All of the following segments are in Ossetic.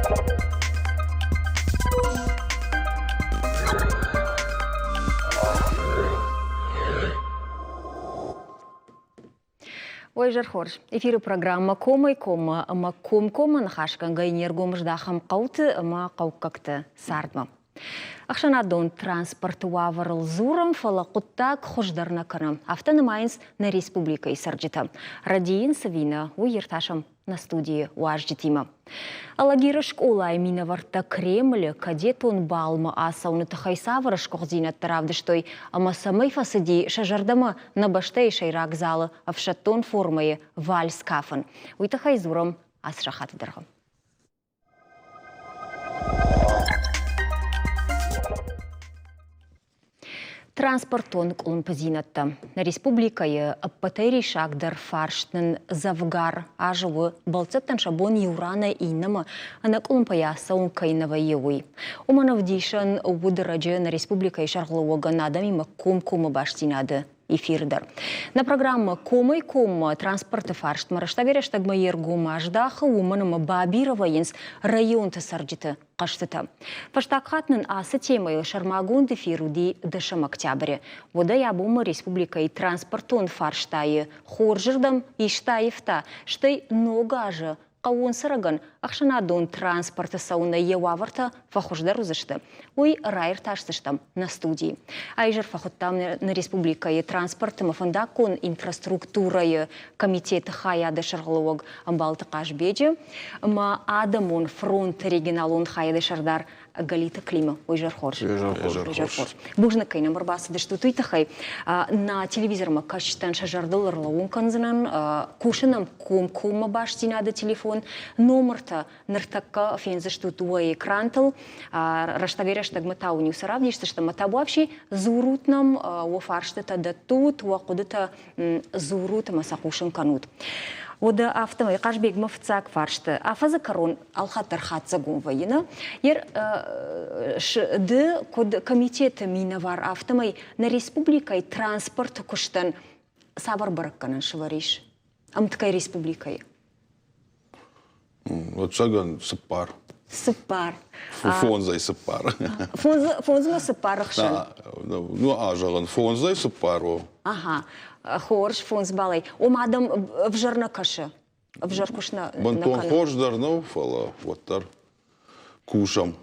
Ой, изӕр хорз. Эфиры программӕ Комӕй-коммӕ ӕмӕ комкоммӕ ныхасгӕнгӕ не ргом здахӕм хъӕуты ӕмӕ хъӕуккӕгты цардмӕ. Ӕхсӕнадон транспорты уавӕрыл дзурӕм, фӕлӕ хъуыддаг хуыздӕр нӕ кӕнӕм. Афтӕ нымайынц нӕ республикӕйы цӕрджытӕ. Рӕдийынц ӕви нӕ, уый иртасӕм нӕ студийы уазджытимӕ. Алагиры скъолайы минӕвӕрттӕ Кремлы кадетон балмӕ ацӕуыны тыххӕй цавӕр сгуыхтдзинӕдтӕ равдыстой ӕмӕ цӕмӕй фӕцыди сӕ зӕрдӕмӕ нӕ бӕстӕйы сӕйраг залы ӕфсӕддон формӕйы вальс кафын, уый тыххӕй дзурӕм ацы сахаты дӕргъы. Транспортон къуылымпыдзинӕдтӕ. Нӕ республикӕйы ӕппӕтӕй риссагдӕр фарст нын дзӕвгар азы у, бӕлццӕттӕн сӕ бон иу ранӕй иннӕмӕ ӕнӕкъуылымпыйӕ цӕуын кӕй нӕ вӕййы, уый. Уымӕн ӕвдисӕн уыд ӕрӕджы нӕ республикӕйы сӕргълӕууӕгӕн адӕмимӕ комкоммӕ бастдзинады эфир дӕр. Нӕ программӕ Комӕй-коммӕ транспорты фарстмӕ рӕстӕгӕй-рӕстӕгмӕ йе ргом аздахы, уымӕн ӕмӕ бабирӕ вӕййынц районты цӕрджыты хъӕзтытӕ. Фӕстаг хатт нын ацы темӕйыл сӕрмагонд эфир уыди 10 октябры. Уӕдӕй абонмӕ республикӕйы транспортон фарстайы хорзырдӕм исты аивта, стӕй ног азы хъӕууон цӕрӕгӕн ӕхсӕнадон транспорты цӕуынӕй йӕ уавӕртӕ фӕхуыздӕр уыдзысты, уый раиртасдзыстӕм нӕ студийы. Аизӕр фӕхуыдтам нӕ республикӕйы транспорты ӕмӕ фӕндаггон инфраструктурӕйы комитеты хайады сӕргълӕууӕг Ӕмбалты Хъазбеджы ӕмӕ Адӕмон фронты регионалон хайады сӕрдар Галиты Клима. Уый зӕр хорз. Изӕр хорз. Бузныг, кӕй нӕм ӕрбацыдыстут, уый тыххӕй. Нӕ телевизормӕ кӕсджытӕн сӕ зӕрдыл ӕрлӕууын кӕндзынӕн. Кусы нӕм комкоммӕ бастдзинады телефон. Номыртӕ ныртӕккӕ фендзыстут уӕ экрантыл. Рӕстӕгӕй-рӕстӕгмӕ та уын-иу сӕ равдисдзыстӕм. Ӕмӕ табуафси дзурут нӕм, уӕ фарстытӕ дӕттут, уӕ хъуыдытӕ дзурут ӕмӕ сӕ хъусын кӕнут. Уӕдӕ афтӕмӕй Хъазбегмӕ фыццаг фарсты афӕдзы кӕрон алхатт дӕр хатдзӕгон вӕййы, нӕ? Ер ды куыд комитеты минӕвар, афтӕмӕй нӕ республикӕйы транспорты куыстӕн цавӕр бӕрӕггӕнӕн сывӕрис ӕмткӕй республикӕйы? Ӕцӕгӕн цыппар. Цыппар. Фондзӕй цыппар. Фондзмӕ цыппар ӕхсӕн. Ну, а зӕгъын, фондзӕй цыппар у. Ага, хорз, фондз балӕй. Ома адӕм ӕвзӕр нӕ кӕсы? Ӕвзӕр куыст нӕ Бынтон хорз дӕр нӕу, фӕлӕ уӕддӕр кусӕм.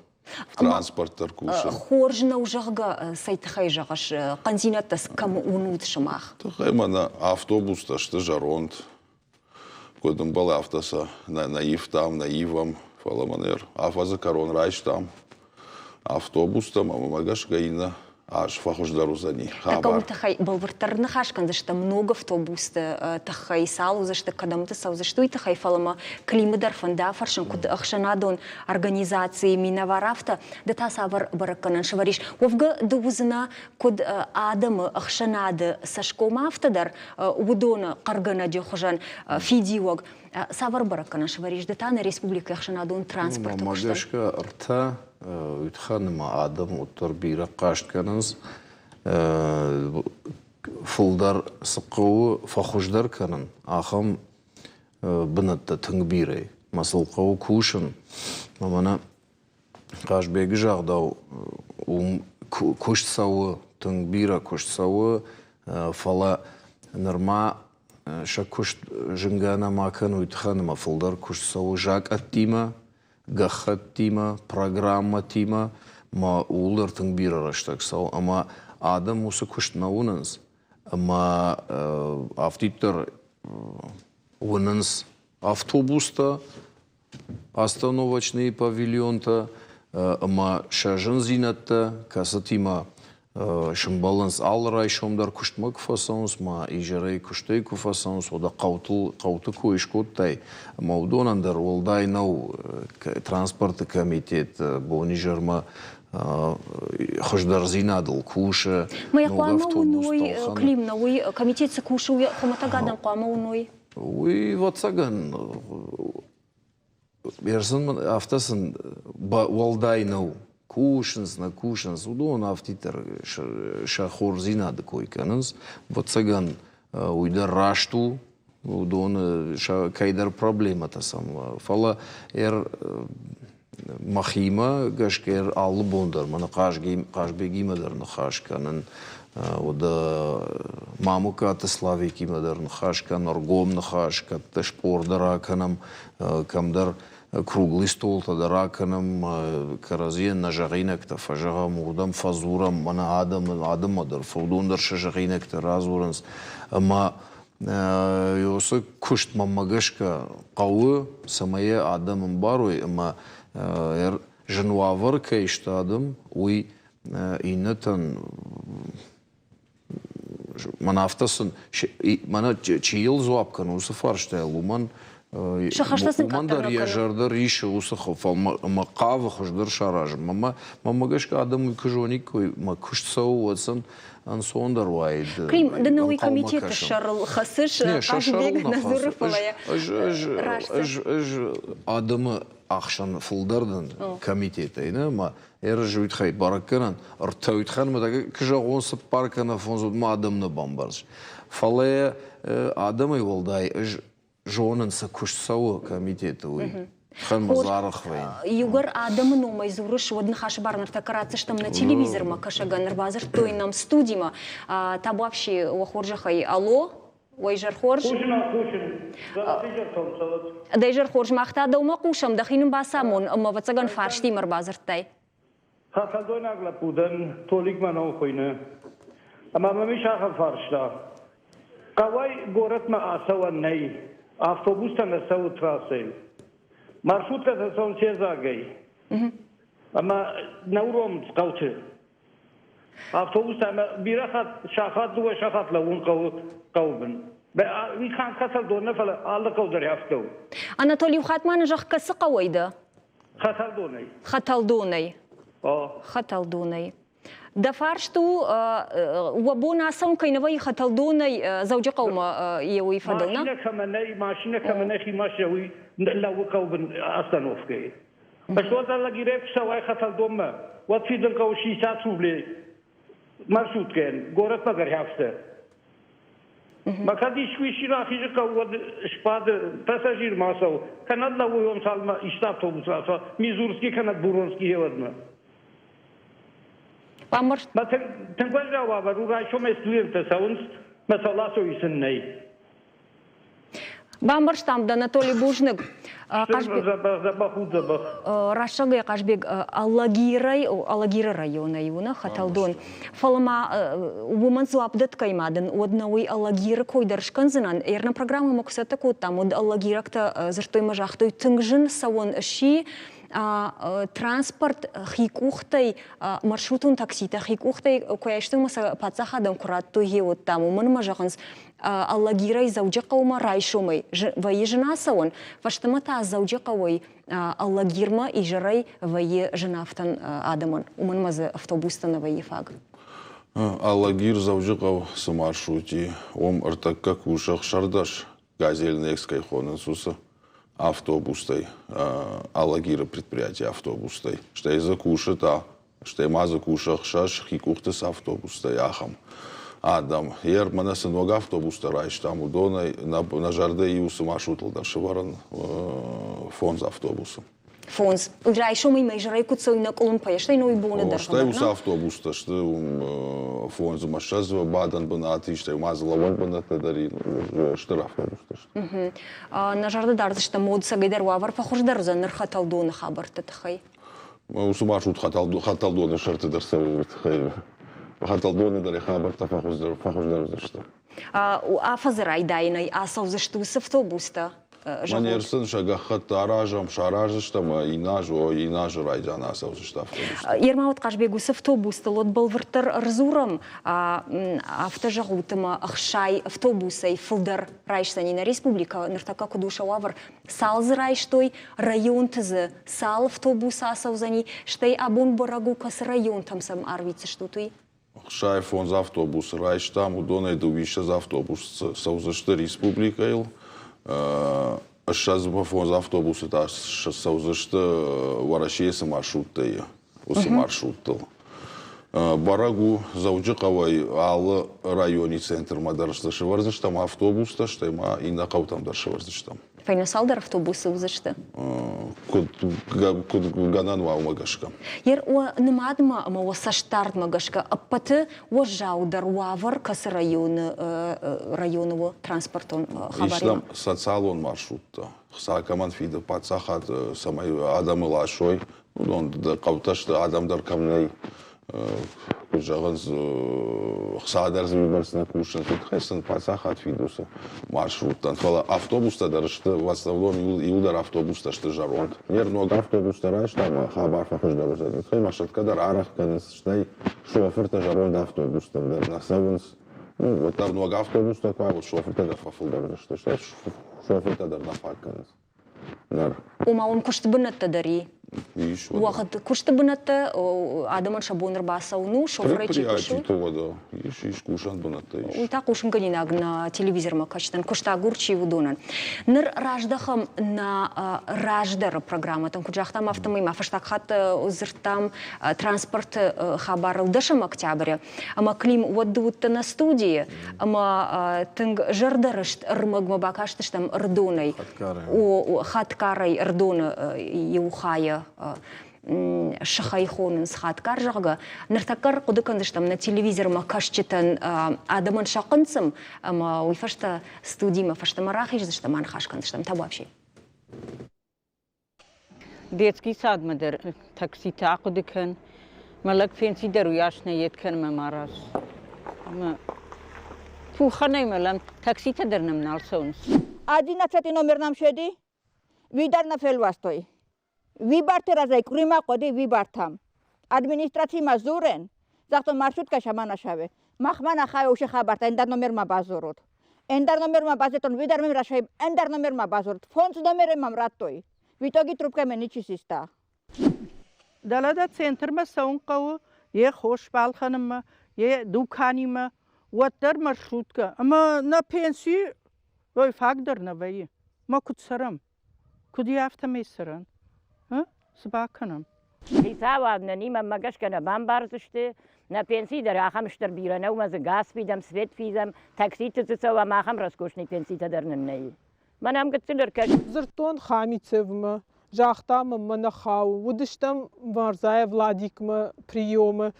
Транспорт дӕр кусы. Хорз нӕу, зӕгъгӕ, цӕй тыххӕй зӕгъыс, хъӕндзинӕдтӕ кӕм уынут сымах? Тыххӕй мӕнӕ автобустӕ сты зӕронд. Куыд ӕмбӕлы, афтӕ сӕ нӕ ивтам, нӕ ивӕм, фӕлӕ мӕнӕ афӕдзы кӕрон райстам автобустӕм ӕмӕ мӕ гӕсгӕ иннӕ аз фӕхуыздӕр уыдзӕни хабар. Уый тыххӕй бӕлвырддӕр ныхас кӕндзыстӕм ног автобусты тыххӕй, цал уыдзысты, кӕдӕмты цӕудзысты, уый тыххӕй, фӕлӕ мӕ Климы дӕр фӕнды афӕрсын, куыд ӕхсӕнадон организацийы минӕвар, афтӕ ды та цавӕр бӕрӕггӕнӕн сӕвӕрис? Уӕвгӕ ды уыдзынӕ куыд адӕмы ӕхсӕнады цӕсгом, афтӕ дӕр уыдоны хъӕргӕнӕджы хуызӕн фидиуӕг. Цавӕр бӕрӕггӕнӕн сӕвӕрис ды та нӕ республикӕйы ӕхсӕнадон транспорты куыстӕн? гӕсгӕ ӕртӕ уый тыххӕй ма адӕм уӕддӕр бирӕ хъаст кӕнынц. Фылдӕр цы хъӕуы фӕхуыздӕр кӕнын, ахӕм бынӕттӕ тынг бирӕ. Мӕ сыл хъӕуы кусын. Мӕнӕ Хъазбегы загъдау, уым куыст цӕуы, тынг бирӕ куыст цӕуы, фӕлӕ нырма сӕ куыст зынгӕ нӕма кӕны, уый тыххӕн ӕмӕ фылдӕр куыст цӕуы закъӕттимӕ, гӕххӕттимӕ, программӕтимӕ, ӕмӕ ууыл дӕр тынг бирӕ рӕстӕг цӕуы ӕмӕ адӕм уыцы куыст нӕ уынынц ӕмӕ афтиддӕр уынынц автобустӕ, остановочные павильонтӕ ӕмӕ сӕ зындзинӕдтӕ, кӕцытимӕ сӕмбӕлынц алы райсом дӕр куыстмӕ куы фӕцӕуынц, ма изӕрӕй куыстӕй куы фӕцӕуынц, уӕдӕ хъӕутыл хъӕуты кой скодтай, ӕмӕ уыдонӕн дӕр уӕлдай нӕу транспорты комитет бонизӕрмӕ хуыздӕрдзинадыл кусы. Мӕ хъуамӕ уыной, Клим, нӕ уый комитет цы кусы, уый хуымӕтӕг адӕм хъуамӕ уыной? Уый, ӕвӕццӕгӕн, афтӕ сын уӕлдай нӕу. Кусынц, нӕ кусынц, уыдон афтиддӕр сӕ хорздзинады кой кӕнынц. Ӕвӕццӕгӕн, уый дӕр раст у, уыдоны сӕ кӕйдӕр проблемӕтӕ сӕм. Фӕлӕ ӕр Мӕхимӕ гӕсгӕ алы бон дӕр мӕнӕ Хъазбегимӕ дӕр ныхас кӕнын, уӕдӕ Мамукаты Славикимӕ дӕр ныхас кӕнын, ӕргом ныхас, кӕддӕр спор дӕр акӕнӕм, кӕмдӕр круглый столтӕ дӕр акӕнӕм, кӕрӕдзийӕн нӕ зӕгъинӕгтӕ фӕзӕгъӕм, уырдӕм фӕдзурӕм, мӕнӕ адӕммӕ дӕр, уыдон дӕр сӕ зӕгъинӕгтӕ радзурынц. Ӕмӕ Уыцы куыст мӕнмӕ гӕсгӕ хъӕуы, цӕмӕй йӕ адӕм ӕмбарой ӕмӕ зын уавӕры кӕй сты адӕм, уый иннӕтӕн мӕн афтӕ сын мӕнӕ чи йыл дзуапп кӕны уыцы фарстайыл, уымӕн уымӕн дӕр йӕ зӕрдӕ рисы уыцы ӕмӕ хъавы хуыздӕр саразынмӕ. Мӕнмӕ гӕсгӕ адӕм уый куы зониккой, мӕ куыст цӕуы, уӕд сын ӕнцондӕр уаид. Клим, ды нӕ уый комитеты сӕрыл хӕцыс, Хъазбег нӕ дзуры, фӕлӕ ӕз адӕмы ӕхсӕн фылдӕр дӕн комитетӕй, нӕ ӕмӕ ӕрыз уый тыххӕй бӕрӕггӕнӕн ӕртӕ уый тыххӕй ӕмӕ куы зӕгъон цыппар кӕнӕ фондз, уӕд ма адӕм нӕ бамбарыс. Фӕлӕ адӕмӕй уӕлдай ӕз зонын, цы куыст цӕуы комитеты, уый. Хӕрмӕдзарах вӕййын. Иугӕр адӕмы номӕй дзурыс, уӕд ныхасы бар ныртӕккӕ ратдзыстӕм нӕ телевизормӕ кӕсӕгӕн, ӕрбадзырдтой нӕм студимӕ. Табуафси, уӕ хорзӕхӕй, алло, уӕ изӕр хорз. Хъусын, хъусын. Дӕ изӕр цӕуӕд. Дӕ изӕр хорз, мах та дӕумӕ хъусӕм, дӕхи нын бацамон, ӕмӕ ӕвӕццӕгӕн фарстимӕ ӕрбадзырдтай. Хӕтӕлдойнаг лӕппу дӕн, Толик мӕ ном хуыйны. Ӕмӕ мӕм ис ахӕм фарста. Хъӕуӕй горӕтмӕ ацӕуӕн нӕй, автобустӕ нӕ цӕуы трассӕйыл. Маршруткӕтӕ цӕуынц се дзагӕй. Ӕмӕ нӕ уромынц хъӕуты. Автобустӕ ӕмӕ бирӕ хатт сахат, дыууӕ сахат лӕууын хъӕуы хъӕуы бын. Уый канд Хӕтӕлдон нӕ, фӕлӕ алы хъӕу дӕр афтӕ у. Анатолий, иу хатт ма нын зӕгъ, кӕцы хъӕуӕй дӕ? Хӕтӕлдонӕй. Хӕтӕлдонӕй. Хӕтӕлдонӕй. Дӕ фарст у, уӕ бон ацӕуын кӕй нӕ вӕййы Хӕтӕлдонӕй Дзӕуджыхъӕумӕ йе уый фӕдыл, нӕ? Машинӕ кӕмӕ нӕй, машинӕ кӕмӕ нӕй, хи машинӕ, уый лӕууы хъӕуы бын остановкӕйы. Ӕз лагерӕй куы цӕуай Хӕтӕлдонмӕ, уӕд фидын хъӕуы 60 рублей маршруткӕйӕн, горӕтмӕ гӕрхӕфтӕ. Мӕ кӕд искуы исчи рахизы хъӕуы, уӕд сбады, пассажир ма цӕуы, кӕнӕ лӕууон цалынмӕ исты автобус рацӕуа, Мизурский кӕнӕ Буронский еуӕдмӕ. Мӕ тынг уӕззау уавӕр у, райсомӕй студенттӕ цӕуынц, мӕ сӕ ласой исын нӕй. Бамбӕрстам дӕ, Анатолий, бузныг. Рӕсӕгӕй Хъазбег Алагирӕй, Алагиры районӕй у нӕ Хӕтӕлдон. Фӕлӕ ма уымӕн дзуапп дӕтгӕй ма дын, уӕд нӕ уый Алагиры кой дӕр скӕндзынӕн. Эрна программӕмӕ куы цӕттӕ кодтам, уӕд алагирӕгтӕ дзырдтой мӕ загътой, тынг зын цӕуӕн сси транспорт хи къухтӕй, маршрутон такситӕ хи къухтӕй куы айстой ӕмӕ сӕ паддзахадӕн куы радтой, гъеуӕд, дам, уымӕн ӕмӕ зӕгъынц, Алагирӕй Дзӕуджыхъӕумӕ райсомӕй вӕййы зын ацӕуӕн, фӕстӕмӕ та Дзӕуджыхъӕуӕй Алагирмӕ изӕрӕй вӕййы зынафтӕн адӕмӕн, уымӕн ӕмӕ дзы автобустӕ нӕ вӕййы фаг. Алагир Дзӕуджыхъӕу цы маршрут и, уым ӕртӕккӕ кусы 16 «Газель Некс» кӕй хонынц, уыцы автобустӕй, Алагиры предприятийы автобустӕй. Стӕй дзы кусы та, стӕй ма дзы кусы ӕхсӕз хи къухты цы автобустӕй, ахӕм адӕм. Ер мӕнӕ цы ног автобустӕ райстам, уыдонӕй нӕ зӕрдӕ иу цы маршрутыл дӕр сӕвӕрын фондз автобусы. Фондз. Райсомӕй ма изӕрӕй куыд цӕуй нӕ къулумпӕй, стӕй ной боны дӕр. Стӕй уыцы автобустӕ сты уым фондз ӕмӕ ссӕдз бадӕн бынат ис, стӕй ма дзы лӕууӕн бынӕттӕ дӕр и, стыр автобустӕ сты. Нӕ зӕрдӕ дардзыстӕм, мод цӕгӕйдӕр уавӕр фӕхуыздӕр уыдзӕн ныр Хӕтӕлдоны хабӕртты тыххӕй. Уыцы маршрут Хӕтӕлдоны сӕрты дӕр цӕуы тыххӕй. Хӕтӕлдоны дӕр хабӕрттӕ фӕхуыздӕр уыдзысты. Афӕдзы райдайӕнӕй ацӕудзысты уыцы автобустӕ? Мӕн сын сӕ гӕххӕтт аразӕм, сараздзыстӕм ӕмӕ иннӕ аз, о, иннӕ азы райдиан ацӕудзысты автобустӕ. Ермауыт Хъазбег, уыцы автобустыл уӕд бӕлвырддӕр ӕрдзурӕм. Афтӕ зӕгъут, ӕмӕ 60 автобусӕй фылдӕр райсдзӕни нӕ республикӕ. Ныртӕккӕ куыд у сӕ уавӕр? Цал дзы райстой, районты дзы цал автобус ацӕудзӕни, стӕй абон бӕрӕг у, кӕцы районтӕм сӕм арвитдзыстут, уый? 65 автобусы райстам, уыдонӕй дыууиссӕдз автобус цӕудзысты республикӕйыл, 25 автобусы та цӕудзысты Уӕрӕсейы цы маршруттӕ и, уыцы маршруттыл. Бӕрӕг у, Дзӕуджыхъӕуӕй алы райони центрмӕ дӕр сӕвӕрдзыстӕм автобустӕ, стӕй ма иннӕ хъӕутӕм дӕр сӕвӕрдзыстӕм. Фӕйнӕ цалдӕр автобусы уыдзысты? Куыд, куыд гӕнӕн уа, уымӕ гӕсгӕ. Ер уӕ нымадмӕ ӕмӕ уӕ цӕстдардмӕ гӕсгӕ ӕппӕты уӕззаудӕр уавӕр кӕцы районы районы у транспортон хабаримӕ? Ис нӕм социалон маршруттӕ. Хца кӕмӕн фиды паддзахад, цӕмӕй адӕмы ласой, уыдон хъӕутӕ сты, адӕм дӕр кӕм нӕй, куыд зӕгъынц, хца дӕр дзы уыйбӕрц нӕ кусынц, уый тыххӕй сын паддзахад фиды уыцы маршруттӕн. Фӕлӕ автобустӕ дӕр сты, в основном иуылдӕр автобустӕ сты зӕронд. Не ног автобустӕ райстам, хабар фӕхуыздӕр уыдзӕн. Уый маршруткӕ дӕр арӕх кӕнынц, стӕй шофыртӕ зӕронд автобустӕм дӕр нӕ цӕуынц. Ну, уӕддӕр ног автобустӕ куы уа, шофыртӕ дӕр фӕфылдӕр уыдзысты, стӕй шофыртӕ дӕр нӕ фаг кӕнынц. Ныр. Ома уым куысты бынӕттӕ дӕр и? Ис. Уӕгъд куысты бынӕттӕ адӕмӕн сӕ бон ӕрбацӕуын у, шофырӕй чи кусы? Уӕдӕ ис, ис кусӕн бынӕттӕ ис. Уый та хъусынгӕнинаг нӕ телевизормӕ кӕсджытӕн, куыстагур чи уыдонӕн. Ныр раздӕхӕм нӕ раздӕры программӕтӕм. Куыд загътам, афтӕмӕй ма фӕстаг хатт дзырдтам транспорты хабарыл 10 октябры. Ӕмӕ Клим уӕд ды уыдтӕ нӕ студийы, ӕмӕ тынг зӕрдӕрыст ӕрмӕгмӕ бакастыстӕм Ӕрыдонӕй. Хӕтгарӕй Ӕрыдоны иу хайы сыхӕй хонынц Хӕтгар, зӕгъгӕ. Ныртӕккӕ ӕрхъуыды кӕндзыстӕм нӕ телевизормӕ кӕсджытӕн адӕмӕн сӕ хъынцъым, ӕмӕ уый фӕстӕ студимӕ фӕстӕмӕ рахиздзыстӕм, аныхас кӕндзыстӕм. Табуафси. Детский садмӕ дӕр такситӕ ахъуыды кӕн. Мӕ лӕг пенси дӕр уыйас нӕ йед кӕн мӕ ма раз. Ӕмӕ тухӕнӕй мӕлӕм, такситӕ дӕр нӕм нал цӕуынц. Одиннадцатый номер нам шеди, ви дӕр нӕ фелвӕстой. Вибарты разӕй къуыримӕ хъуыди вибартӕм. Администрацимӕ дзурӕн, загътон маршрутка сӕмӕ Махмӕ нӕ хайы уыцы хабӕрттӕ ӕндӕр номермӕ бадзурут. Ӕндӕр номермӕ базыдтон, уый дӕр мын расай ӕндӕр номермӕ бадзурут. Фондз номеры мӕм радтой. В итоге трубкӕмӕ ничи систа. Дӕлӕ дӕ центрмӕ цӕуын хъӕуы, йе хос балхӕнынмӕ, йе дуканимӕ, уӕддӕр маршруткӕ. Ӕмӕ нӕ пенси ой фаг дӕр нӕ вӕййы. Мӕ куыд цӕрӕм? Куыд и афтӕмӕй цӕрӕн? Цы бакӕнӕм? Хицауад нӕ нимӕммӕ гӕсгӕ нӕ бамбардзысты, нӕ пенси дӕр ахӕм стыр бирӕ нӕу, ӕмӕ дзы газ фидӕм, свет фидӕм, такситы дзы цӕуӕм, ахӕм роскошный пенситӕ дӕр нын нӕй. Мӕнӕ ам гыццыл ӕркӕс. Дзырдтон Хамицевмӕ, загъта мын, мӕ нӕ хауы. Уыдыстӕм Марзая Владикмӕ приемы,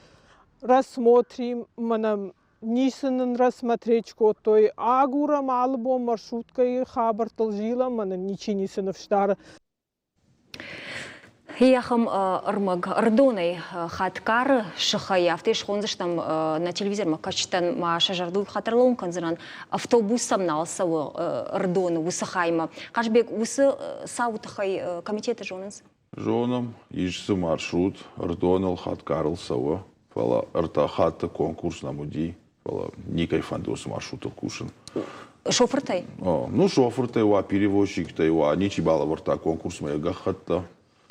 рассмотрим, мӕнӕ ницы нын рассмотреть кодтой. Агурӕм алы бон маршруткӕйы хабӕрттыл зилӕм, ӕмӕ нын ничи ницы ныфс дары. Ахӕм ӕрмӕг Ӕрыдонӕй Хӕтгары сыхӕй афтӕ схондзыстӕм нӕ телевизормӕ кӕсджытӕн ма сӕ зӕрдыл хатыр лӕууын кӕндзынӕн, автобус сӕм нал цӕуы Ӕрыдоны уыцы хаймӕ. Хъазбег, уыцы цауы тыххӕй комитеты зонынц? Зонӕм, ис дзы маршрут, Ӕрыдоныл Хӕтгарыл цӕуы, фӕлӕ ӕртӕ хатты конкурс нӕм уыди, фӕлӕ никӕй фӕнды уыцы маршрутыл кусын. Шофыртӕй? Ну, шофыртӕй уа, перевозчиктӕй уа, ничи балӕвӕрдта конкурсмӕ йӕ гӕххӕттӕ.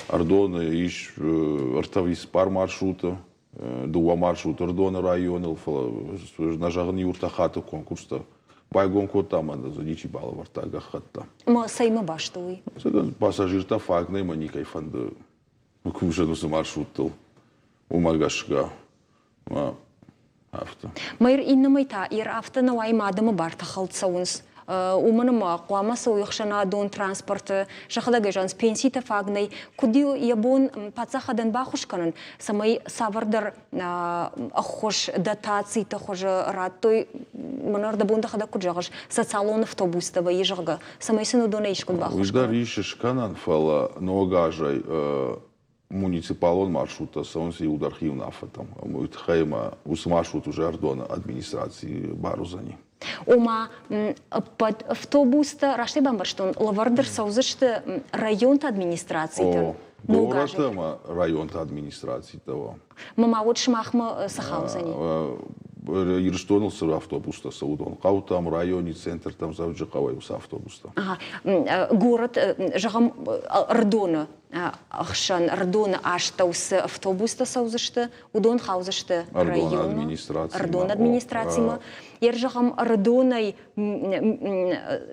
Ӕрыдоны ис ӕртӕ цыппар маршруты, дыууӕ маршрут Ӕрыдоны районыл, фӕлӕ нӕ зӕгъын иу ӕртӕ хатты конкурстӕ байгом кодта ӕмӕ дзы ничи балӕвӕрдта гӕххӕттӕ. Ма цӕймӕ баст у уый? Пассажиртӕ фаг нӕй ӕмӕ никӕй фӕнды кусын уыцы маршруттыл. Уымӕ гӕсгӕ афтӕ. Мэр иннӕмӕй та йӕ афтӕ нӕ уайы адӕмы бартӕ хӕлд цӕуынц. Уымӕн ӕмӕ хъуамӕ цӕуой ӕхсӕнадон транспорты, сӕхӕдӕг ӕй зӕгъынц, пенситӕ фаг нӕй. Куыд йӕ бон паддзахадӕн баххуыс кӕнын, цӕмӕй цавӕрдӕр ӕххуыс, дотациты хуызы радтой, мӕнӕ ӕрдӕбон дӕхӕдӕг куыд зӕгъыс, социалон автобустӕ вӕййы, зӕгъгӕ, цӕмӕй сын уыдонӕй искуыд баххуыс Уый дӕр ис скӕнӕн, фӕлӕ ног азӕй муниципалон маршруттӕ цӕуынц иуылдӕр хиуынаффӕтӕм. Ӕмӕ уый тыххӕй ӕмӕ уыцы маршрут уже Ӕрыдоны администрацийы бар уыдзӕни. Ома, ӕппӕт автобустӕ, раст ӕй бамбӕрстон, лӕвӕрд ӕрцӕудзысты районты администрацитӕн? Горӕты ӕмӕ районты администрацитӕ. Мӕ ма уӕд сымахмӕ цы хаудзӕни? Ирыстоныл цы автобустӕ цӕуы, уыдон хъӕутӕм, райони центртӕм, Дзӕуджыхъӕуӕй уыцы автобустӕ. Город, зӕгъӕм, Ӕрыдоны. ӕхсӕн Ӕрыдоны астӕу цы автобустӕ цӕудзысты, уыдон хаудзысты районы Ӕрыдоны администрацимӕ. Йе зӕгъӕм, Ӕрыдонӕй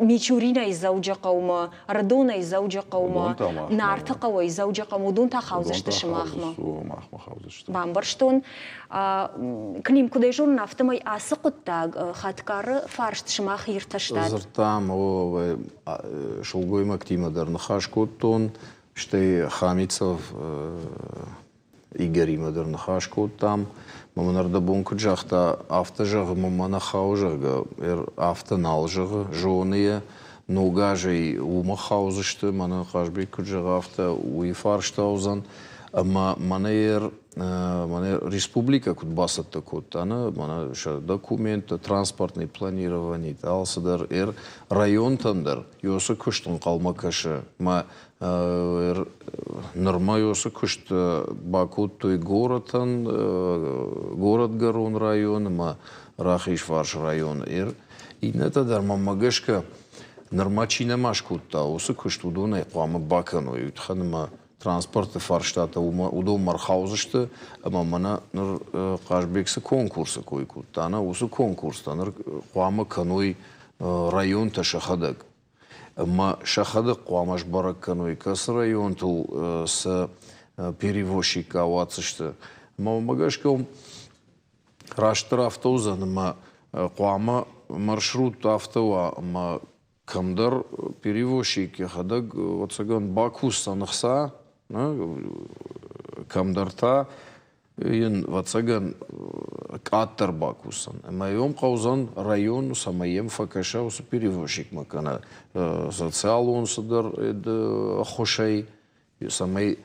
Мичуринӕй Дзӕуджыхъӕумӕ, Ӕрыдонӕй Дзӕуджыхъӕумӕ, Нарты хъӕуӕй Дзӕуджыхъӕумӕ, уыдон та хаудзысты сымахмӕ. Бамбӕрстон. Клим, куыд ӕй зонын, афтӕмӕй ацы хъуыддаг Хӕтгары фарст сымах иртӕстат. Дзырдтам, сылгоймӕгтимӕ дӕр ныхас кодтон, стӕй Хамицов Игоримӕ дӕр ныхас кодтам. Мӕ мын ӕрдӕбон куыд загъта, афтӕ зӕгъы, мӕ нӕ хауы, зӕгъгӕ, афтӕ нал зӕгъы, зоны йӕ, ног азӕй уымӕ хаудзысты, мӕнӕ Хъазбег куыд зӕгъы, афтӕ уый фарста уыдзӕн. Ӕмӕ мӕнӕ мӕнӕ республикӕ куыд бацӕттӕ кодта, нӕ, мӕнӕ сӕ документтӕ, транспортный планирование, алцыдӕр районтӕн дӕр ёсы куыст ӕнхъӕлмӕ кӕсы. Мӕ нырма ёсы куыст бакодтой горӕтӕн, горӕтгӕрон район ӕмӕ Рахизфарсы район. Иннӕтӕ дӕр мӕнмӕ гӕсгӕ нырма чи нӕма скодта, уыцы куыст уыдонӕй хъуамӕ бакӕной. Уый тыххӕн ӕмӕ транспорты фарстатӕ уыдонмӕ ӕрхаудзысты ӕмӕ мӕнӕ ныр Хъазбег цы конкурсы кой кодта, нӕ уыцы конкурстӕ ныр хъуамӕ кӕной районтӕ сӕхӕдӕг. Ӕмӕ сӕхӕдӕг хъуамӕ сбӕрӕг кӕной, кӕцы районтыл цы перевозчик ауадздзысты. Ӕмӕ уымӕ гӕсгӕ растдӕр афтӕ уыдзӕн, ӕмӕ хъуамӕ маршрут афтӕ уа, ӕмӕ кӕмдӕр перевозчик йӕхӕдӕг, ӕвӕццӕгӕн, бакусдзӕн ӕхца, кӕмдӕр та йын, ӕвӕццӕгӕн, къаддӕр бакусдзӕн. Ӕмӕ йӕм хъӕудзӕн район, цӕмӕй йӕм фӕкӕса уыцы перевозчикмӕ кӕнӕ социалон цыдӕр ӕххуысӕй, цӕмӕй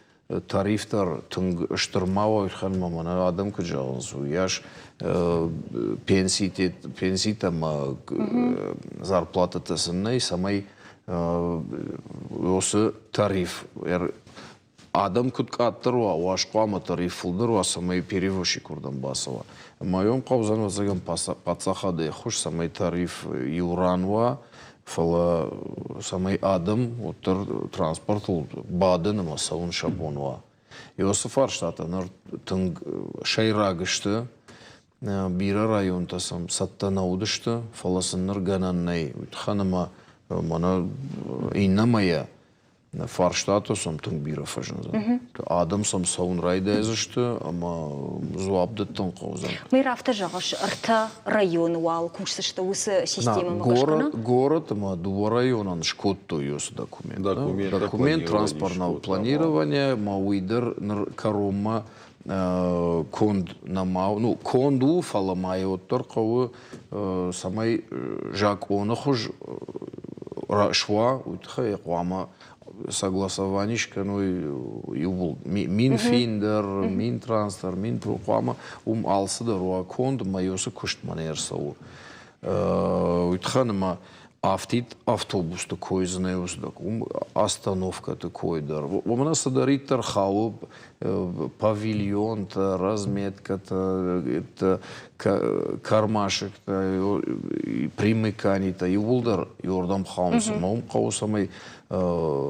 тариф дӕр тынг стыр ма уа, уый мӕнӕ адӕм куыд зӕгъынц, уыйас пенситӕ ӕмӕ зарплатӕтӕ сын нӕй, цӕмӕй уыцы тариф адӕм куыд къаддӕр уа, уас хъуамӕ тариф фылдӕр уа, цӕмӕй перевозчик уырдӕм бацӕуа. Ӕмӕ йӕм хъӕудзӕн, ӕвӕццӕгӕн, паддзахады ӕххуыс, цӕмӕй тариф иу ран уа, фӕлӕ цӕмӕй адӕм уӕддӕр транспортыл бадын ӕмӕ цӕуын сӕ бон уа. Уыцы фарстатӕ ныр тынг сӕйраг сты. Бирӕ районтӕ сӕм цӕттӕ нӕ уыдысты, фӕлӕ сын ныр гӕнӕн нӕй. Уый тыххӕн ӕмӕ мӕнӕ иннӕ мӕйӕ Фарстатӕ сӕм тынг бирӕ фӕзындзӕн. Адӕм сӕм цӕуын райдайдзысты ӕмӕ дзуапп дӕттын хъӕудзӕн. Мэр афтӕ зӕгъыс, ӕртӕ районы уал кусдзысты уыцы системӕмӕ гӕсгӕ? Город ӕмӕ дыууӕ районӕн скодтой уыцы документ. Документ транспортного планирования ӕмӕ уый дӕр ныр кӕронмӕ конд нӕма, ну, конд у, фӕлӕ ма йӕ уӕддӕр хъӕуы, цӕмӕй закъоны хуыз суа, уый тыххӕй хъуамӕ согласование скӕной иууыл Минфин дӕр, Минтранс дӕр, Минпро хъуамӕ уым алцыдӕр уа конд ӕмӕ уыцы куыстмӕ не рцӕуы. Уый тыххӕн ӕмӕ афтид автобусты кой дзы нӕ уыдзӕн, уым остановкӕты кой дӕр. Уымӕн цыдӕриддӕр хауы павильонтӕ, разметкӕтӕ, кармашектӕ, примыканитӕ иууылдӕр иуырдӕм хауынц. Ӕмӕ уым хъӕуы, цӕмӕй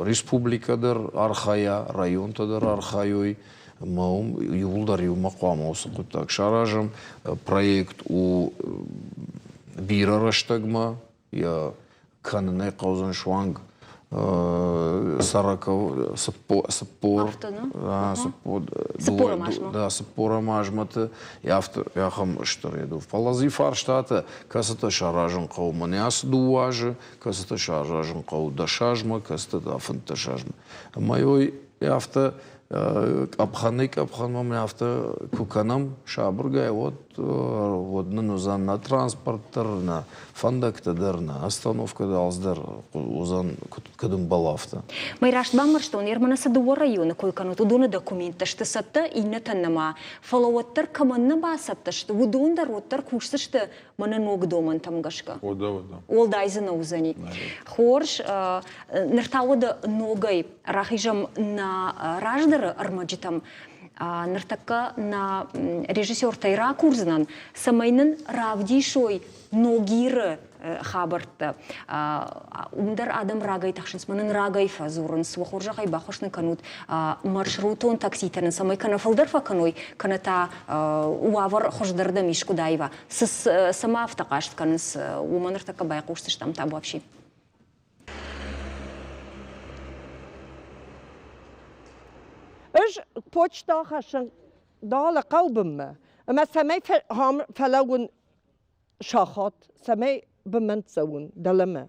республикӕ дӕр архайа, районтӕ дӕр архайой. Ӕмӕ уым иууылдӕр иумӕ хъуамӕ уыцы хъуыддаг саразӕм. Проект у бирӕ рӕстӕгмӕ, йӕ кӕнынӕй хъӕудзӕн суанг цыппорӕм азмӕты ахӕм стыр еду. Фӕлӕ дзы фарстатӕ, кӕцытӕ саразын хъӕуы мӕнӕ ацы дыууӕ азы, кӕцытӕ саразын хъӕуы дӕс азмӕ, кӕцытӕ та 15 азмӕ. Ӕмӕ афтӕ къӕпхӕнӕй-къӕпхӕнмӕ мын афтӕ куы кӕнӕм сабыргай, уӕд, уӕд нын уыдзӕн нӕ транспорт дӕр, нӕ фӕндӕгтӕ дӕр, нӕ остановкӕ дӕр, алцыдӕр уыдзӕн, куыд ӕмбӕлы, афтӕ. Мӕ раст бамбӕрстон, Ермана цы дыууӕ районы кой кӕнут, уыдоны документтӕ сты цӕттӕ, иннӕтӕн нӕма. Фӕлӕ уӕддӕр кӕмӕн нӕ бацӕттӕ сты, уыдон дӕр уӕддӕр кусдзысты мӕнӕ ног домӕнтӕм гӕсгӕ. Уӕлдай дзы нӕ уыдзӕни. Хорз, ныр та уӕдӕ ногӕй рахизӕм нӕ раздӕры ӕрмӕджытӕм. Ныртӕккӕ нӕ режиссертӕй ракурдзынӕн, цӕмӕй нын равдисой Ногиры хабӕрттӕ. Уым дӕр адӕм рагӕй тыхсынц, мӕ нын рагӕй фӕдзурынц, уӕ хорзӕхӕй баххуыс нын кӕнут маршрутон такситӕ нын цӕмӕй кӕнӕ фылдӕр фӕкӕной, кӕнӕ та уавӕр хуыздӕрдӕм искуыд аива. Цӕмӕ афтӕ хъаст кӕнынц, уымӕ ныртӕккӕ байхъусдзыстӕм табуафси. Ӕз почта хӕссын далӕ хъӕубынмӕ, ӕмӕ цӕмӕй фӕлӕууын сахат, цӕмӕй бынмӕ цӕуын дӕлӕмӕ,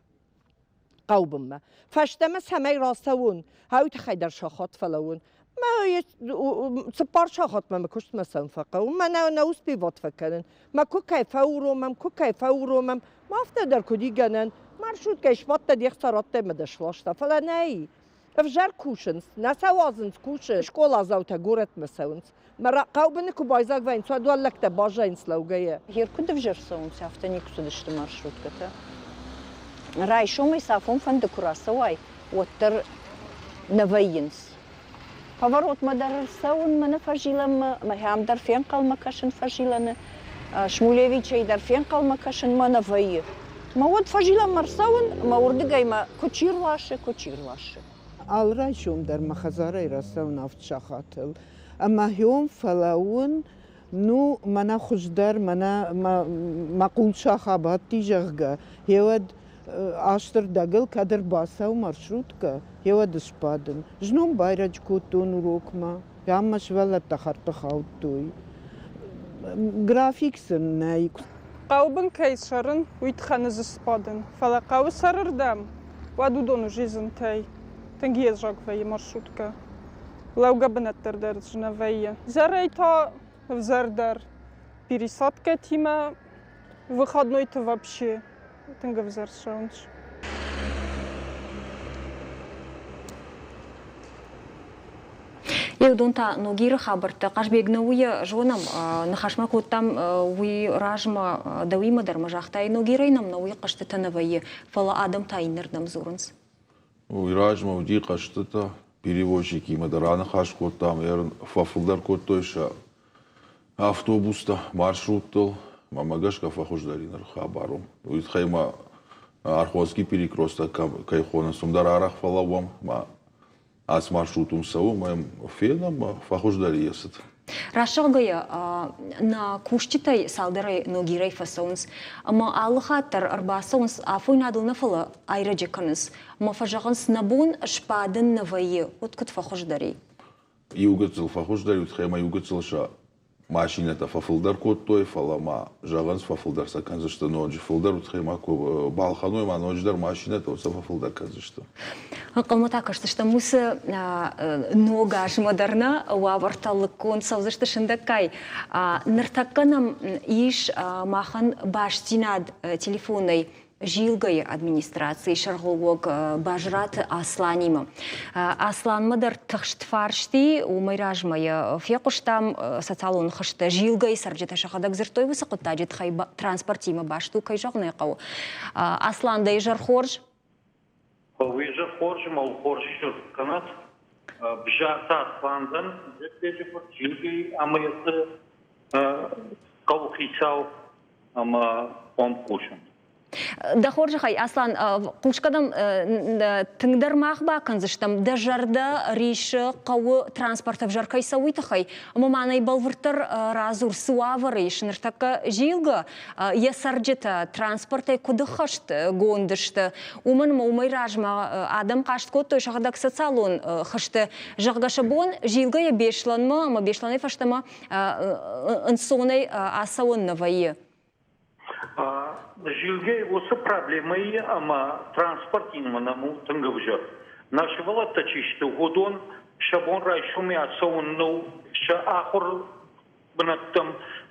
хъӕубынмӕ. Фӕстӕмӕ цӕмӕй рацӕуон, уый тыххӕй дӕр сахат фӕлӕууын. Мӕ цыппар сахатмӕ мӕ куыстмӕ цӕуын фӕхъӕуы. Мӕнӕ нӕ успевать фӕкӕнын. Мӕ куы кӕй фӕуромӕм, куы кӕй фӕуромӕм, ма афтӕ дӕр куыд и гӕнӕн? Маршруткӕйы сбадтӕ де хца радтай ӕмӕ дӕ сласта, фӕлӕ нӕй. Ӕвзӕр кусынц, нӕ сӕ уадзынц кусы. Скъоладзаутӕ горӕтмӕ цӕуынц. Мӕ хъӕубыны куы байдзаг вӕййынц, уӕд уӕллӕгтӕ баззайынц лӕугӕйӕ. Гер куыд ӕвзӕр цӕуынц, афтӕ никуы цыдысты маршруткӕтӕ. Райсомӕй цафон фӕнды куы рацӕуай, уӕддӕр нӕ вӕййынц. Поворотмӕ дӕр ӕрцӕуын, мӕнӕ фӕзилӕнмӕ, мӕ дӕр фенхъӕлмӕ кӕсын фӕзилӕны, Шмулевичӕй дӕр фенхъӕлмӕ кӕсын мӕ нӕ вӕййы. Мӕ уӕд фӕзилӕнмӕ ӕрцӕуын, ӕмӕ уырдыгӕй мӕ куы чи рласы, куы чи рласы. Алы райсом дӕр мӕ хӕдзарӕй рацӕуын авд сахатыл. Ӕмӕ хион фӕлӕууын, ну, мӕнӕ хуыздӕр, мӕнӕ мӕ хъулсах абадти, зӕгъгӕ, гъеуӕд астырдӕгыл кӕд ӕрбацӕуы маршруткӕ, гъеуӕд сбадын. Знон байрӕджы кодтон урокмӕ, ам мӕ сывӕллӕттӕ хӕрдты хаудтой. График сын нӕй. Хъӕуы бын кӕй цӕрын, уый тыххӕн ӕз сбадын. Фӕлӕ хъӕуы сӕрырдӕм, уӕд уыдон уже зынтӕй. Тынг йедзаг вӕййы маршруткӕ. Лӕугӕ бынӕттӕ дӕр дзы нӕ вӕййы. Изӕрӕй та ӕвзӕрдӕр. Пересадкӕтимӕ выходнойты вообще тынг ӕвзӕр цӕуынц. Еудон та Ногиры хабӕрттӕ Хъазбег нӕ уый зонӕм, ныхасмӕ кодтам уый размӕ дӕуимӕ дӕр ма загътай, Ногирӕй нӕм нӕ уый хъӕстытӕ нӕ вӕййы, фӕлӕ адӕм та иннӕрдӕм дзурынц. Уый размӕ уыди хъӕстытӕ, перевозчикимӕ дӕр аныхас кодтам, фӕфылдӕр кодтой сӕ автобустӕ маршруттыл. Мӕнмӕ гӕсгӕ фӕхуыздӕр и ныр хабар у. Уый тыххӕй ма Архонский перекресток кӕй хонынц, уым дӕр арӕх фӕлӕууӕм. Ма ацы маршрут уым цӕуы, ӕмӕ йӕм фенӕм, фӕхуыздӕр йӕ цыд. Раст зӕгъгӕйӕ, нӕ кусджытӕй цалдӕрӕй Ногирӕй фӕцӕуынц, ӕмӕ алы хатт дӕр ӕрбацӕуынц афойнадыл нӕ, фӕлӕ айрӕджы кӕнынц. Ӕмӕ фӕзӕгъынц, нӕ бон сбадын нӕ вӕййы, уӕд куыд фӕхуыздӕр и? Иу гыццыл фӕхуыздӕр и, ӕмӕ иу гыццыл сӕ машинӕтӕ фӕфылдӕр кодтой, фӕлӕ ма зӕгъынц, фӕфылдӕр сӕ кӕндзысты ноджы фылдӕр, уыдхӕй ма куы балхӕной ма ноджыдӕр машинӕтӕ, уӕд сӕ фӕфылдӕр кӕндзысты. Ӕнхъӕлмӕ та кӕсдзыстӕм уыцы ног азмӕ дӕр нӕ уавӕртӕ лыггонд цӕудзысты сындӕггай. Ныртӕккӕ нӕм ис махӕн бастдзинад телефонӕй Зилгӕйы администрацийы сӕргълӕууӕг Базраты Асланимӕ. Асланмӕ дӕр тыхст фарсти, уымӕй размӕ йӕ фехъуыстам социалон хызты. Зилгӕйы цӕрджытӕ сӕхӕдӕг дзырдтой уыцы хъуыддаджы тыххӕй транспортимӕ баст у, кӕй зӕгъын ӕй хъӕуы. Аслан, дӕ изӕр хорз. Уый изӕр хорз ӕмӕ хорз изӕр кӕнӕт. Бзарты Аслан дӕн, Джеппеджы фырт Зилгӕйы ӕмӕ йӕ хъӕуыхицау ӕмӕ хъом хъусын. Дӕ хорзӕхӕй, Аслан, хъусгӕ дӕм тынгдӕр мах бакӕндзыстӕм, дӕ зӕрдӕ рисы хъӕуы транспорт ӕвзӕр кӕй цӕуы, уый тыххӕй. Ӕмӕ ма нӕй бӕлвырддӕр радзур, цы уавӕры ис ныртӕккӕ Зилгӕ, йӕ цӕрджытӕ транспортӕй куыд ӕххӕстгонд сты, уымӕн ӕмӕ уымӕй размӕ адӕм хъаст кодтой сӕхӕдӕг социалон хызты, зӕгъгӕ, сӕ бон Зилгӕйӕ Беслӕнмӕ ӕмӕ Беслӕнӕй фӕстӕмӕ ӕнцонӕй ацӕуӕн нӕ вӕййы. Зилгӕ уыцы проблемӕйы ӕмӕ транспортимӕ нӕм у тынг ӕвзӕр. Нӕ сывӕллӕттӕ чи сты, уыдон сӕ бон райсомӕй ацӕуын нӕу сӕ ахуыр бынӕттӕм,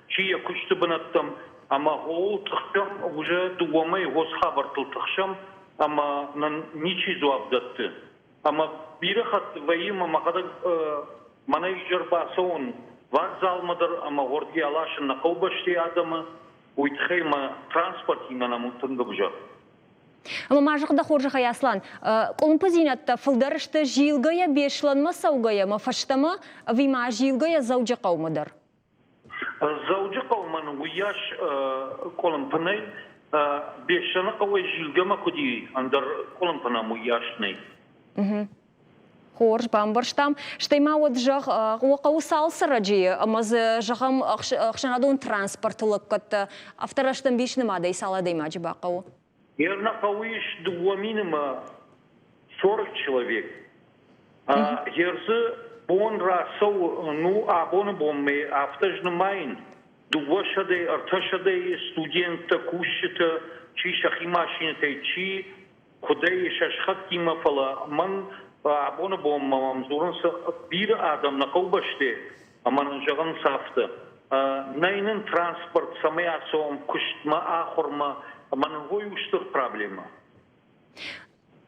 чи йӕ куысты бынӕттӕм, ӕмӕ ууыл тыхсӕм, уже дыууӕ мӕйы уыцы хабӕрттыл тыхсӕм, ӕмӕ нын ничи дзуапп дӕтты. Ӕмӕ бирӕ хатт вӕййы ӕмӕ мӕхӕдӕг мӕнӕ изӕр бацӕуын вокзалмӕ дӕр ӕмӕ уырдыгӕй аласын нӕ хъӕубӕсты адӕмы, уый тыххӕй мӕ транспортимӕ нӕм у тынг ӕвзӕр. Ӕмӕ ма зӕгъ дӕ хорзӕхӕй, Аслан, къуылымпыдзинӕдтӕ фылдӕр сты Зилгӕйӕ Беслӕнмӕ цӕугӕйӕ ӕмӕ фӕстӕмӕ, ӕви ма Зилгӕйӕ Дзӕуджыхъӕумӕ дӕр? Дзӕуджыхъӕумӕ уыйас къуылымпы нӕй. Беслӕны хъӕуӕй Зилгӕмӕ куыд и, ӕндӕр къуылымпы нӕм уыйас нӕй. Хорз, бамбӕрстам. Стӕй ма уӕд зӕгъ, уӕ хъӕуы цал цӕрӕджы ӕмӕ дзы, зӕгъӕм, ӕхсӕнадон транспорты лӕггӕдтӕ афтӕ рӕстӕмбис нымадӕй цал адӕймаджы бахъӕуы? Ныр хъӕуы ис 2000 мӕ 40 человек. Герзы бон рацӕуы, ну, абоны бонмӕ афтӕ нымайын, дыууӕсӕдӕй, ӕртӕсӕдӕй студенттӕ, кусджытӕ, чи сӕхи машинӕтӕй, чи куыдӕй сӕ сыхӕгтимӕ, фӕлӕ мӕн абоны бонмӕ мӕм дзурынц бирӕ адӕм нӕ хъӕубӕсты ӕмӕ нын зӕгъынц афтӕ, нӕй нын транспорт, цӕмӕй ацӕуӕм куыстмӕ, ахуырмӕ, ӕмӕ нын уый у стыр проблемӕ.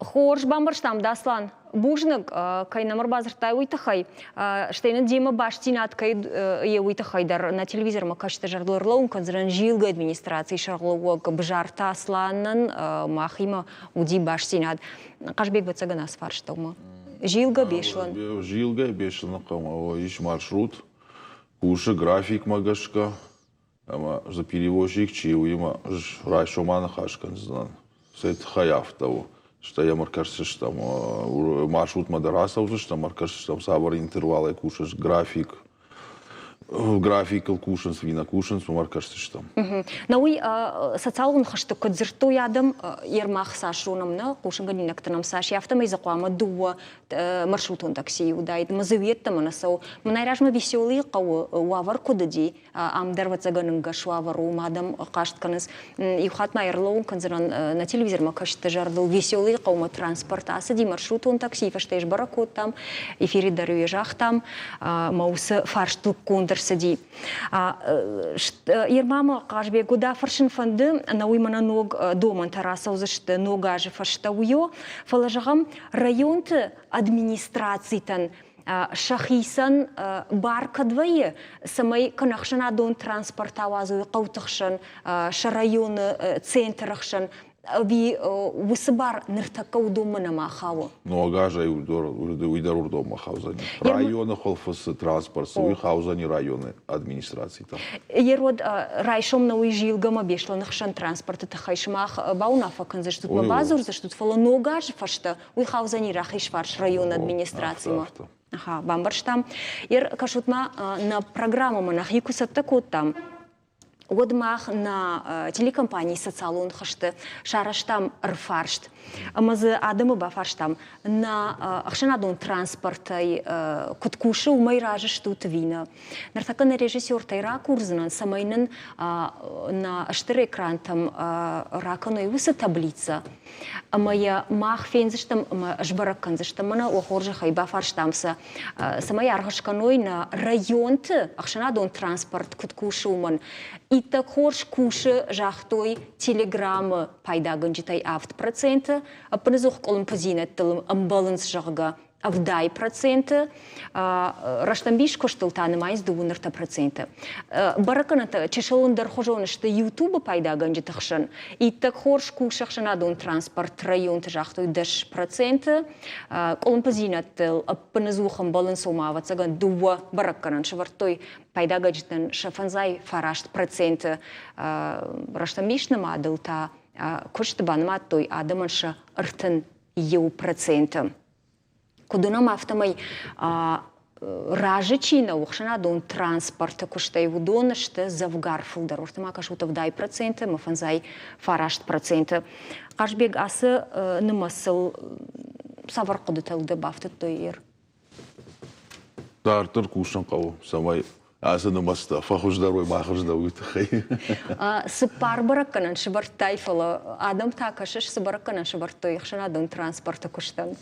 Хорз бамбӕрстам, Даслан. Бузныг, кӕй нӕм ӕрбадзырдтай, уый тыххӕй. Стӕй нын демӕ бастдзинад кӕй йе уый тыххӕй дӕр нӕ телевизормӕ кӕсты зӕрдыл ӕрлӕууын кӕндзынӕн Зилгӕ администрацийы сӕргълӕууӕг Бзарты Асланӕн махимӕ уыди бастдзинад. Хъазбег ӕвӕццӕгӕн ацы фарст дӕумӕ. Зилгӕ Беслӕн. Зилгӕ Беслӕны хъӕумӕ ис маршрут, кусы графикмӕ гӕсгӕ. Ӕмӕ дзы перевозчик чи у, уыимӕ ӕз райсом аныхас кӕндзынӕн. Цӕй тыххӕй афтӕ у? Стӕй йӕм ӕркӕсдзыстӕм, маршрутмӕ дӕр ацӕудзыстӕм, ӕркӕсдзыстӕм, цавӕр интервалӕй кусынц, график, графикыл кусынц ӕви нӕ кусынц, уымӕ ӕркӕсдзыстӕм. На уый социалон хызты куыд дзырдтой адӕм, Ермах цас зонӕм нӕ, хъусынгӕнинӕгты нӕм цас, афтӕмӕй дзы хъуамӕ дыууӕ маршрутон таксийы уыдаид. Мӕ дзы йеддӕмӕ нӕ цӕуы. Мӕнӕй размӕ Веселыйы хъӕуы уавӕр куыд уыди, ам дӕр ӕвӕццӕгӕн ӕнгӕс уавӕр у, адӕм хъаст кӕнынц. Иу хатт ма ӕрлӕууын кӕндзынӕн нӕ телевизормӕ кӕсты зӕрдыл Веселыйы хъӕумӕ транспорт ацыди, маршрутон таксийы фӕстӕ сбӕрӕг кодтам, эфиры дӕр йӕ загътам, мӕ уыцы фарст лыггонд ӕрцыди. Ермамӕ Хъазбег, дӕ фӕрсын фӕнды, ӕнӕуый мӕнӕ ног домӕнтӕ рацӕудзысты ног азы фӕстӕ уыйо, фӕлӕ зӕгъӕм, районты администрацитӕн сӕхицӕн бар кӕд вӕййы, цӕмӕй кӕнӕ ӕхсӕнадон транспорт ауадзой хъӕуты хсӕн, сӕ районы центры хсӕн, ӕви уыцы бар ныртӕккӕ уыдонмӕ нӕма хауы? Ног азӕй уый дӕр уырдонмӕ хаудзӕни. Районы хуылфы цы транспорт цы, уый хаудзӕни районы администрацитӕм. Ерод райсом нӕ уый Зилгӕмӕ Беслӕны хсӕн транспорты тыххӕй сымах бауынаффӕ кӕндзыстут, бадзурдзыстут, фӕлӕ ног азы фӕстӕ Уый хаудзӕни Рахизфарс районы администрацимӕ. Аха, бамбӕрстам. Ер, кӕсут ма, нӕ программӕмӕ нӕхи куы цӕттӕ кодтам, уӕд мах нӕ телекомпанийы социалон хызты сарӕзтам ӕрфарст. Ӕмӕ дзы адӕмы бафарстам, нӕ ӕхсӕнадон транспортӕй куыд кусы, уымӕй разы стут ӕви нӕ. Ныртӕккӕ нӕ режиссертӕй ракурдзынӕн, цӕмӕй нын нӕ стыр экрантӕм ракӕной уыцы таблицӕ, ӕмӕ йӕ мах фендзыстӕм ӕмӕ сбӕрӕг кӕндзыстӕм. Мӕнӕ уӕ хорзӕхӕй бафарстам сӕ, цӕмӕй аргъ скӕной нӕ районты ӕхсӕнадон транспорт куыд кусы, уымӕн. Иттӕг хорз кусы, загътой Телеграммы пайдагӕнджытӕй 7%, ӕппынӕдзух къуылымпыдзинӕдтыл ӕмбӕлынц, зӕгъгӕ, 70%, рӕстӕмбис куыстыл та нымайынц 23%. Бӕрӕггӕнӕнтӕ чысыл ӕндӕрхуызон сты YouTube-ы пайдагӕнджыты хсӕн. Иттӕг хорз кусы ӕхсӕнадон транспорт районты загътой 10%. Къуылымпыдзинӕдтыл ӕппынӕдзух ӕмбӕлынц, ома, ӕвӕццӕгӕн, дыууӕ бӕрӕггӕнӕн сӕвӕрдтой пайдагӕнджытӕн сӕ 59%. Рӕстӕмбис нымадыл та куыст банымадтой адӕмӕн сӕ 31%. Куыд уынӕм, афтӕмӕй разы чи нӕу ӕхсӕнадон транспорты куыстӕй, уыдон сты дзӕвгар фылдӕр. Уырты ма кӕсут 70% ӕмӕ 59%. Хъазбег, ацы нымӕцыл цавӕр хъуыдытыл дӕ бафтыдтой Ир? Дарддӕр кусын хъӕуы, цӕмӕй ацы нымӕцтӕ фӕхуыздӕр уой, махуыздӕр уый тыххӕй. Цыппар бӕрӕггӕнӕн сывӕрдтай, фӕлӕ адӕм та кӕсыс, цы бӕрӕггӕнӕн сывӕрдтой ӕхсӕнадон транспорты куыстӕн?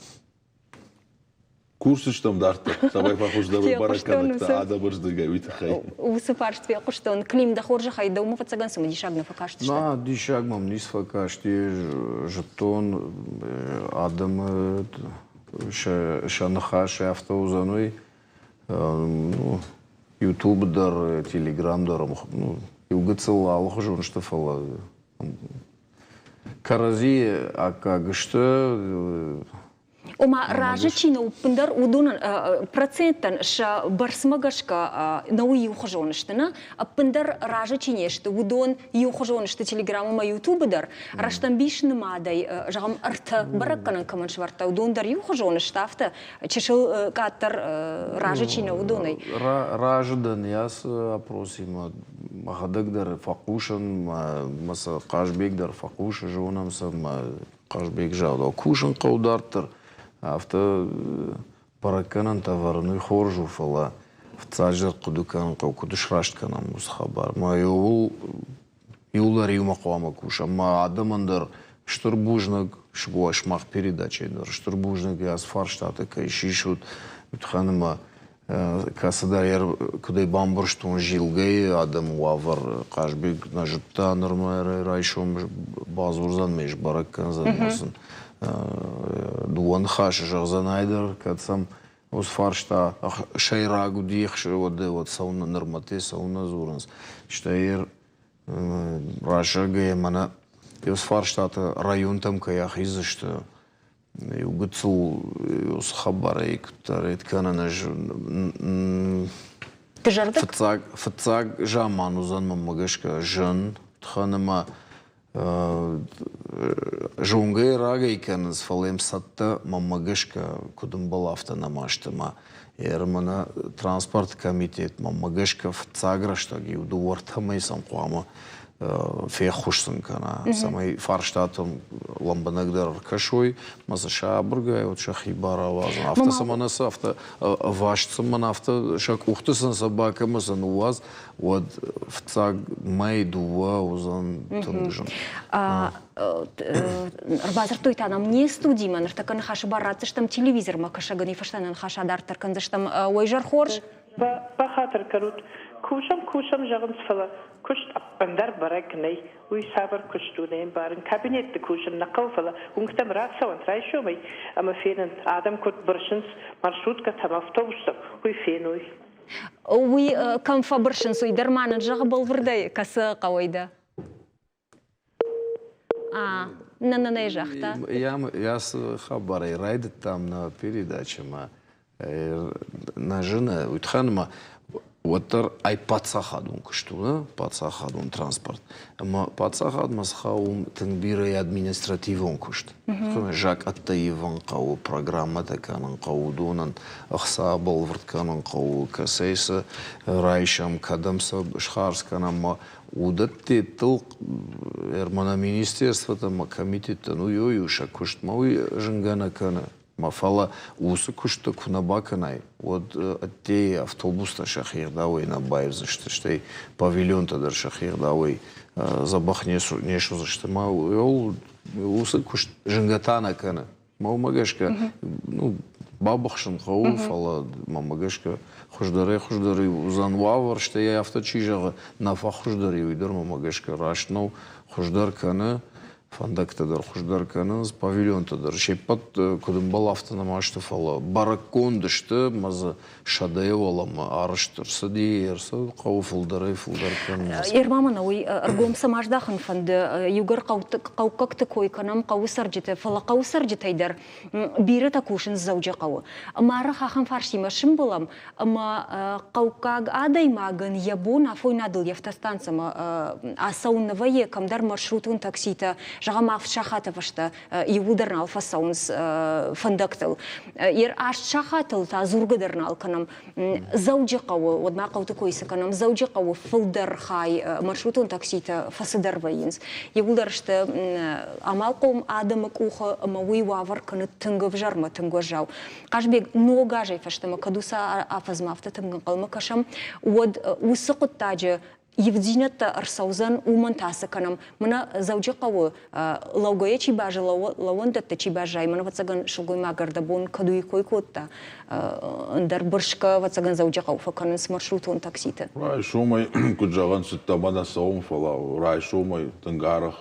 Кусдзыстӕм дарддӕр, цӕмӕй фӕхуыздӕр уой бӕрӕггӕнӕгтӕ адӕмы рдыгӕй, уый тыххӕй. Уыцы фарст фехъуыстон. Клим, дӕ хорзӕхӕй, дӕумӕ фыццагӕн цымыдисаг нӕ фӕкастысты? Нӕ, диссаг мӕм ницы фӕкасти. Зыдтон адӕмы сӕ ныхас афтӕ уыдзӕн, уый. Ну, Ютуб дӕр, Телеграм дӕр, ну, иу гыццыл алыхуызон сты, фӕлӕ кӕрӕдзийы аккаг сты. Ома разы чи нӕ ӕппындӕр, уыдонӕн проценттӕн сӕ бӕрцмӕ гӕсгӕ нӕу иухуызон сты, нӕ? Ӕппындӕр разы чи не сты, уыдон иухуызон сты Телеграмы ӕмӕ Ютубы дӕр. Рӕстӕмбис нымадӕй, зӕгъӕм, ӕртӕ бӕрӕггӕнӕн кӕмӕн сӕвӕрдта, уыдон дӕр иухуызон сты, афтӕ чысыл къаддӕр разы чи нӕ, уыдонӕй. Разы дӕн ацы опросимӕ. Мӕхӕдӕг дӕр фӕхъусын, мӕ сӕ Хъазбег дӕр фӕхъусы, зонӕм сӕ, мӕ Хъазбег загъта, кусын хъӕуы дарддӕр. Афтӕ бӕрӕггӕнӕнтӕ ӕвӕрын уый хорз у, фӕлӕ фыццаджыдӕр хъуыды кӕнын хъӕуы, куыд сраст кӕнӕм уыцы хабар. Мӕ иууыл иуылдӕр иумӕ хъуамӕ кусӕм. Мӕ адӕмӕн дӕр стыр бузныг, сымах передачӕйы дӕр стыр бузныг, ацы фарстатӕ кӕй сисут, уый тыххӕн ӕмӕ кӕцыдӕр куыдӕй бамбӕрстон Зилгӕйы адӕмы уавӕр Хъазбег нӕ зыдта, нырмӕ райсом бадзурдзӕн ме сбӕрӕг кӕндзӕн сын дыууӕ ныхасы зӕгъдзӕн ай дӕр, кӕд сӕм уыцы фарста сӕйраг уыди, уӕд уӕд цӕуыннӕ нырмӕ цӕуыннӕ дзурынц. Стӕй раззагӕй мӕнӕ уыцы фарстатӕ районтӕм кӕй ахиздзысты, иу гыццыл уыцы хабарӕй куыддӕр кӕнын ӕз фыццаг фыццаг заман уыдзӕн мӕнмӕ гӕсгӕ зын тыхӕн ӕмӕ зонгӕ рагӕй кӕнынц, фӕлӕ йӕм цӕттӕ мӕнмӕ гӕсгӕ куыд ӕмбӕлы, афтӕ нӕма сты ӕмӕ мӕнӕ транспорты комитет мӕнмӕ гӕсгӕ фыццаг рӕстӕг иу дыууӕ-ӕртӕ мӕй сӕм хъуамӕ феххуыс сын кӕна, цӕмӕй фарстатӕм лӕмбынӕгдӕр ӕркӕсой, ӕмӕ сӕ сабыргай вот сӕхи бар ауадзын. Афтӕ цӕмӕн сӕ афтӕ ӕваст цӕмӕн афтӕ сӕ къухты сын сӕ бакӕмӕ сӕ ныууадз, уӕд фыццаг мӕй дыууӕ уыдзӕн тынг зын. Ӕрбадзырдтой та нӕм не студимӕ, ныртӕккӕ ныхасы бар ратдзыстӕм телевизормӕ кӕсӕгӕн, фӕстӕ нӕ ныхас адарддӕр кӕндзыстӕм. Уӕ изӕр хорз! Бахатыр кӕнут, кусӕм, кусӕм зӕгъынц, фӕлӕ куыст ӕппындӕр бӕрӕг нӕй. Уый цавӕр куыст у, нӕ ӕмбарын. Кабинетты кусын нӕ хъӕуы, фӕлӕ уынгтӕм рацӕуӕнт райсомӕй ӕмӕ фенӕнт, адӕм куыд бырсынц маршруткӕтӕм, автобустӕм, уый феной. Уый кӕм фӕбырсынц, уый дӕр ма нын зӕгъ бӕлвырдӕй, кӕцы хъӕуӕй дӕ? А, нӕ нӕ нӕ загъта. Я цы хабарӕй райдыдтам нӕ передачӕмӕ, нӕ зыны, уый тыххӕн ӕмӕ уӕддӕр ай паддзахадон куыст у, нӕ? Паддзахадон транспорт. Ӕмӕ паддзахадмӕ цы хауы, уым тынг бирӕ административон куыст. Закъӕттӕ ивын хъӕуы, программӕтӕ кӕнын хъӕуы, уыдонӕн ӕхца бӕлвырд кӕнын хъӕуы, кӕцӕй сӕ райсӕм, кӕдӕм сӕ схардз кӕнӕм. Уыдӕттыл мӕнӕ министерствотӕ ӕмӕ комитеттӕн уый у сӕ куыстмӕ уый зынгӕ нӕ кӕны. Ма фӕлӕ уыцы куысты куы нӕ бакӕнай, уӕд ӕддейы автобустӕ сӕхи ӕгъдауӕй нӕ баивдзысты, стӕй павильонтӕ дӕр сӕхи ӕгъдауӕй дзӕбӕх не суыдзысты. Ма уыцы куыст зынгӕ та нӕ кӕны. Мӕ уымӕ гӕсгӕ, ну, бабыхсын хъӕуы, фӕлӕ мӕнмӕ гӕсгӕ хуыздӕрӕй хуыздӕр уыдзӕн уавӕр, стӕй афтӕ чи зӕгъы, нӕ фӕхуыздӕр и, уый дӕр мӕнмӕ гӕсгӕ раст нӕу, хуыздӕр кӕны, фӕндӕгтӕ дӕр хуыздӕр кӕнынц, павильонтӕ дӕр се ппӕт куыд ӕмбӕлы, афтӕ нӕма сты, фӕлӕ бӕрӕггонд сты, ӕмӕ дзы сӕдӕйы уӕлӕмӕ арӕзт ӕрцыди, ӕрцыд хъӕуы фылдӕрӕй фылдӕр кӕнын. Ерма мӕнӕ уый ӕргом цӕмӕ здахын фӕнды, иугӕр хъӕуккӕгты кой кӕнӕм хъӕуы цӕрджыты, фӕлӕ хъӕуы цӕрджытӕй дӕр бирӕтӕ кусынц Дзӕуджыхъӕуы. Ӕмӕ арӕх ахӕм фарстимӕ сымбӕлӕм, ӕмӕ хъӕуккаг адӕймагӕн йӕ бон афойнадыл йӕ автостанцӕмӕ ацӕуын нӕ вӕййы, кӕмдӕр маршрутон такситӕ, зӕгъӕм, авд сахаты фӕстӕ иууылдӕр нал фӕцӕуынц фӕндӕгтыл. Ер аст сахатыл та дзургӕ дӕр нал кӕнӕм. Дзӕуджыхъӕуы, уӕд ма хъӕуты кой цы кӕнӕм, Дзӕуджыхъӕуы фылдӕр хай маршрутон такситӕ фӕцыдӕр вӕййынц. Иууылдӕр сты амалхъом адӕмы къухы ӕмӕ уый уавӕр кӕны тынг ӕвзӕрмӕ, тынг уӕззау. Хъазбег, ног азӕй фӕстӕмӕ кӕд уыцы афӕдзмӕ афтӕ тынг ӕнхъӕлмӕ кӕсӕм, уӕд уыцы хъуыддаджы ивддзинӕдтӕ ӕрцӕудзӕн, уымӕн та цы кӕнӕм? Мӕнӕ Дзӕуджыхъӕуы лӕугӕйӕ чи баззайы, лӕууӕндӕтты чи баззайы, мӕнӕ, ӕвӕццӕгӕн, сылгоймаг ӕрдӕбон кӕд уый кой кодта, ӕндӕр бырсгӕ, ӕвӕццӕгӕн, Дзӕуджыхъӕуы фӕкӕнынц маршрутон такситы. Райсомӕй, куыд зӕгъӕн, цыдтӕ нӕ цӕуӕм, фӕлӕ райсомӕй тынг арӕх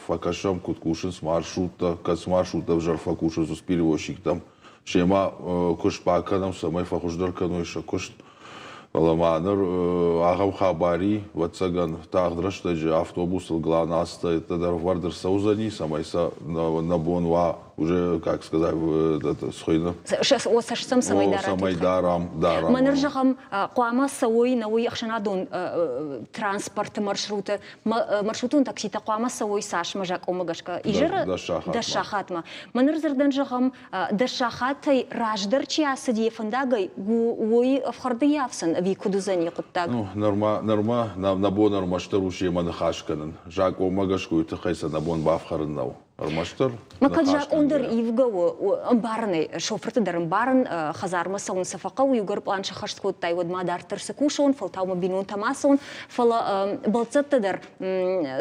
фӕкӕсӕм, куыд кусынц маршруттӕ, кӕцы маршруттӕ ӕвзӕр фӕкусынц уыцы перевозчиктӕм. Семӕ куыст бакӕнӕм, цӕмӕй фӕхуыздӕр кӕной сӕ куыст. Фӕлӕ ма ныр ахӕм хабар и, ӕвӕццӕгӕн, тагъд рӕстӕджы автобусыл глонасстӕ дӕр ӕвӕрд ӕрцӕудзӕни, цӕмӕй сӕ нӕ бон уа. уже, как сказать, схуыйны. Цӕст сӕм цӕмӕй дарат. Цӕмӕй дарӕм, дарӕм. Мӕнӕ зӕгъӕм, хъуамӕ цӕуой нӕуый ӕхсӕнадон транспорты маршруты, маршрутон такситӕ хъуамӕ цӕуой цасмӕ закъонмӕ гӕсгӕ? Изӕры дӕс сахатмӕ. Мӕнӕ дзырдӕн зӕгъӕм, дӕс сахатӕй раздӕр чи ацыди йӕ фӕндагӕй, уой ӕфхӕрды йафдзӕн ӕви куыд уыдзӕни хъуыддаг? Ну, нырма, нырма нӕ бон ӕрмӕстдӕр у семӕ ныхас кӕнын. Закъонмӕ гӕсгӕ уый тыххӕй сӕ нӕ бон бафхӕрын нӕу. Ӕрмӕстдӕр Ма кӕд закъон дӕр ивгӕ у, ӕмбарын ӕй, шофырты дӕр ӕмбарын, хӕдзармӕ цӕуын сӕ фӕхъӕуы, иугӕр пълан сӕххӕст кодтай, уӕд ма дарддӕр цы кусон, фӕлтау мӕ бинонтӕм ацӕуон, фӕлӕ бӕлццӕттӕ дӕр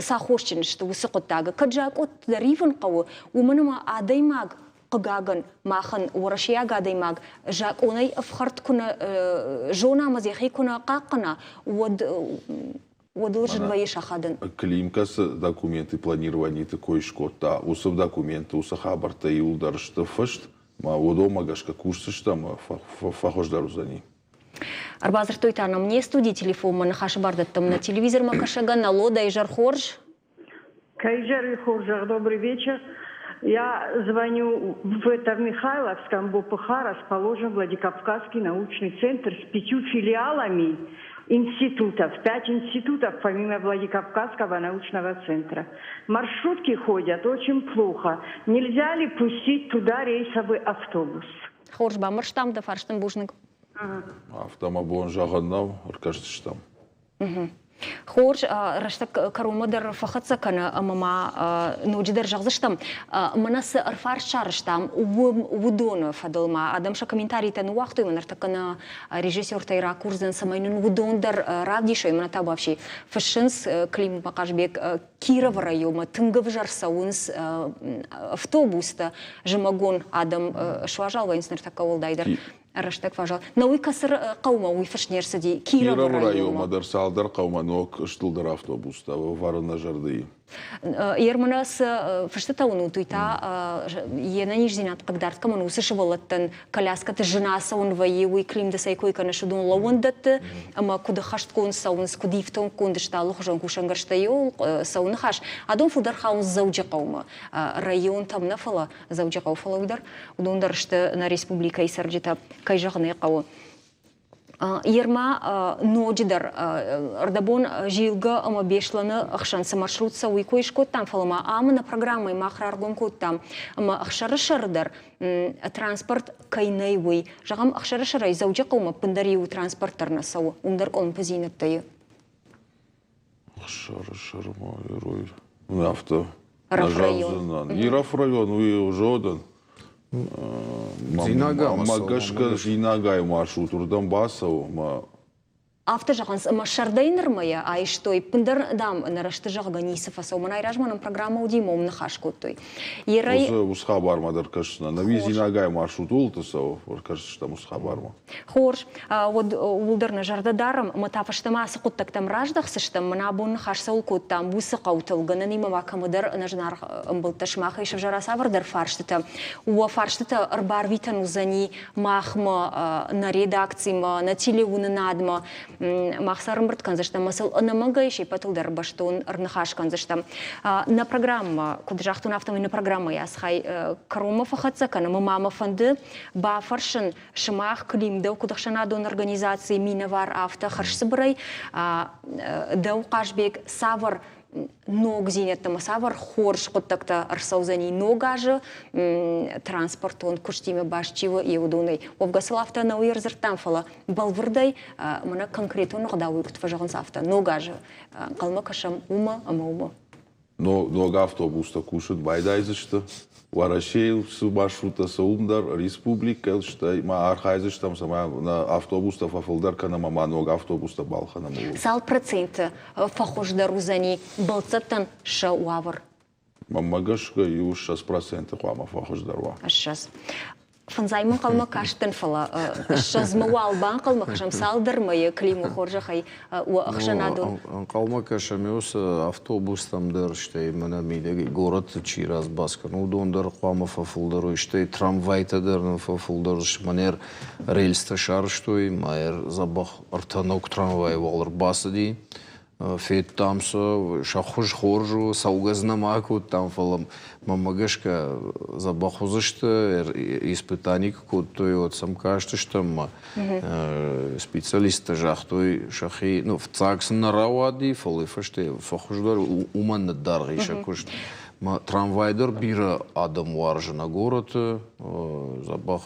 сӕ аххосджын сты уыцы хъуыддагы. Кӕд закъоттӕ дӕр ивын хъӕуы, уымӕн ӕмӕ адӕймаг, хъыгагӕн, махӕн уӕрӕсейаг адӕймаг закъонӕй ӕфхӕрд куы нӕ зона ӕмӕ дзы йӕхи куы нӕ хъахъхъӕна, уӕд уӕд ыл зын вӕййы сахадын. Климкӕ цы документы планированиты кой скодта, уыцы документы уыцы хабӕрттӕ иуылдӕр сты фыст, ӕмӕ уыдонмӕ гӕсгӕ кусдзыстӕм, фӕхуыздӕр уыдзӕни. Ӕрбадзырдтой та нӕм не студийы телефонмӕ, ныхасы бар дӕттӕм нӕ телевизормӕ кӕсӕгӕн. Алло, дӕ изӕр хорз. Кайзер Хоржах, добрый вечер. Я звоню в это в Михайловском БПХ расположен Владикавказский научный центр с пятью филиалами институтов, пять институтов помимо Владикавказского научного центра. Маршрутки ходят очень плохо. Нельзя ли пустить туда рейсовый автобус? Хорз бамбӕрстам дӕ фарстӕн бузныг. Афтӕ мӕ бон зӕгъын нӕу, ӕркӕсдзыстӕм. Хорз, рӕстӕг кӕронмӕ дӕр фӕхӕццӕ кӕны ӕмӕ ма ноджыдӕр зӕгъдзыстӕм, мӕнӕ цы ӕрфарст сарӕзтам, уыдоны фӕдыл ма адӕм сӕ комментаритӕ ныууагътой, мӕ ныртӕккӕ нӕ режиссертӕй ракурдзӕн, цӕмӕй нын уыдон дӕр равдисой. Мӕнӕ та вообще фыссынц Клим Хъазбег Кировы районмӕ тынг ӕвзӕр цӕуынц автобустӕ, зымӕгон адӕм суазал вӕййынц ныртӕккӕ уӕлдайдӕр. Рӕстӕг фӕзал. На уый кӕцы хъӕумӕ уый фыст не рцыди? Кировы районмӕ дӕр цалдӕр хъӕумӕ ног стылдӕр автобустӕ ӕвӕрын нӕ зӕрдӕйы. Ермана цы фыстытӕ уынут, уый та йе нӕниздзинад хъыгдард кӕмӕн уыцы сывӕллӕттӕн коляскӕты зын ацӕуын вӕййы, уый климдысӕй кой кӕныс, уыдон лӕууӕндӕтты ӕмӕ куыд ӕххӕстгонд цӕуынц, куыд ифтонггонд сты алыхуызон кусӕнгӕрзтӕй цӕуы ныхас. Адон фылдӕр хауынц Дзӕуджыхъӕумӕ, районтӕм нӕ, фӕлӕ Дзӕуджыхъӕу, фӕлӕ уый дӕр, уыдон дӕр сты нӕ республикӕйы цӕрджытӕ, кӕй зӕгъын ӕй хъӕуы. Ерма ноджыдӕр ӕрдӕбон Зилгӕ ӕмӕ Беслӕны ӕхсӕн цы маршрут цӕуы, уый кой скодтам, фӕлӕ ма ам нӕ программӕйы мах раргом кодтам ӕмӕ ӕхсӕрысӕры дӕр транспорт кӕй нӕй, уый. Зӕгъӕм, ӕхсӕрысӕрӕй Дзӕуджыхъӕумӕ ӕппындӕр иу транспорт дӕр нӕ цӕуы, уым дӕр къуылымпыдзинӕдтӕ и. Ӕхсӕрысӕры ма афтӕ нӕ зӕгъдзынӕн. Ирӕф район уый зодын. Мӕ гӕсгӕ Зинагайы маршрут уырдӕм бацӕуы мӕ Афтӕ зӕгъынц, ӕмӕ сӕрдӕй нырмӕ йӕ айстой, ӕппындӕр, дам, нӕ рӕзты зӕгъгӕ ницы фӕцӕуы. Мӕнӕй размӕ нӕм программӕ уыди, ӕмӕ уым ныхас кодтой. Ерӕй Уыцы хабармӕ дӕр кӕсдзынӕн. Ӕви Зинагайы маршрут ууылты цӕуы, ӕркӕсдзыстӕм уыцы хабармӕ. Хорз, уӕд ууыл дӕр нӕ зӕрдӕ дарӕм ӕмӕ та фӕстӕмӕ ацы хъуыддӕгтӕм раздӕхдзыстӕм. Мӕнӕ абон ныхас цӕуыл кодтам, уыцы хъӕутыл, гӕнӕнимӕ ма кӕмӕдӕр ӕнӕзынаргъ ӕмбӕлттӕ сымахӕй сӕвзӕра цавӕрдӕр фарстытӕ. Уӕ фарстытӕ ӕрбарвитӕн уыдзӕни махмӕ, нӕ редакцимӕ, нӕ телеуынынадмӕ. Мах сӕ ӕрӕмбырд кӕндзыстӕм ӕмӕ сыл ӕнӕмӕнгӕй се ппӕтыл дӕр бӕстон ӕрныхас кӕндзыстӕм. Нӕ программӕ, куыд загътон, афтӕмӕй нӕ программӕйы ацы хай кӕронмӕ фӕхӕццӕ кӕнӕм ӕмӕ ма мӕ фӕнды бафӕрсын сымах Клим, дӕу куыд ӕхсӕнадон организацийы минӕвар, афтӕ хӕрзцыбырӕй дӕу, Хъазбег, цавӕр ногдзинӕдтӕ ӕмӕ цавӕр хорз хъуыддӕгтӕ ӕрцӕудзӕни ног азы транспортон куыстимӕ баст чи у, йе уыдонӕй. Уӕвгӕ сыл афтӕ нӕ уый ӕрдзырдтам, фӕлӕ бӕлвырдӕй мӕнӕ конкретон ӕгъдауӕй куыд фӕзӕгъынц, афтӕ ног азы ӕнхъӕлмӕ кӕсӕм уымӕ ӕмӕ уымӕ. Ног автобустӕ кусын байдайдзысты. Уӕрӕсейыл цы маршруттӕ цӕуы, уым дӕр, республикӕйыл, стӕй ма архайдзыстӕм, цӕмӕй нӕ автобустӕ фӕфылдӕр кӕнӕм ӕмӕ ног автобустӕ балхӕнӕм ууыл. Цал проценты фӕхуыздӕр уыдзӕни бӕлццӕттӕн сӕ уавӕр? Мӕнмӕ гӕсгӕ, иу 20% хъуамӕ фӕхуыздӕр уа. 20. Фӕндзаймӕ ӕнхъӕлмӕ кастӕн, фӕлӕ ссӕдзмӕ уал банхъӕлмӕ кӕсӕм цалдӕр мӕйы Климы хорзӕхӕй уӕ ӕхсӕнадон. Ӕнхъӕлмӕ кӕсӕм уыцы автобустӕм дӕр, стӕй мӕнӕ мидӕгӕй горӕты чи разбас кӕны, уыдон дӕр хъуамӕ фӕфылдӕр уой, стӕй трамвайтӕ дӕр нын фӕфылдӕр сты. Мӕнӕ рельстӕ сарӕзтой, мӕ дзӕбӕх ӕртӕ ног трамвайы уал ӕрбацыди. Федтам сӕ, сӕ хуыз хорз у, цӕугӕ дзы нӕма акодтам, фӕлӕ мӕнмӕ гӕсгӕ дзӕбӕх уыдзысты. Испытани куы кодтой, уӕд сӕм кастыстӕм ӕмӕ специалисттӕ загътой сӕхи, ну, фыццаг сын нӕ рауади, фӕлӕ фӕстӕ фӕхуыздӕр, уымӕн ныддаргъ и сӕ куыст. Трамвай дӕр бирӕ адӕм уарзы нӕ горӕты, дзӕбӕх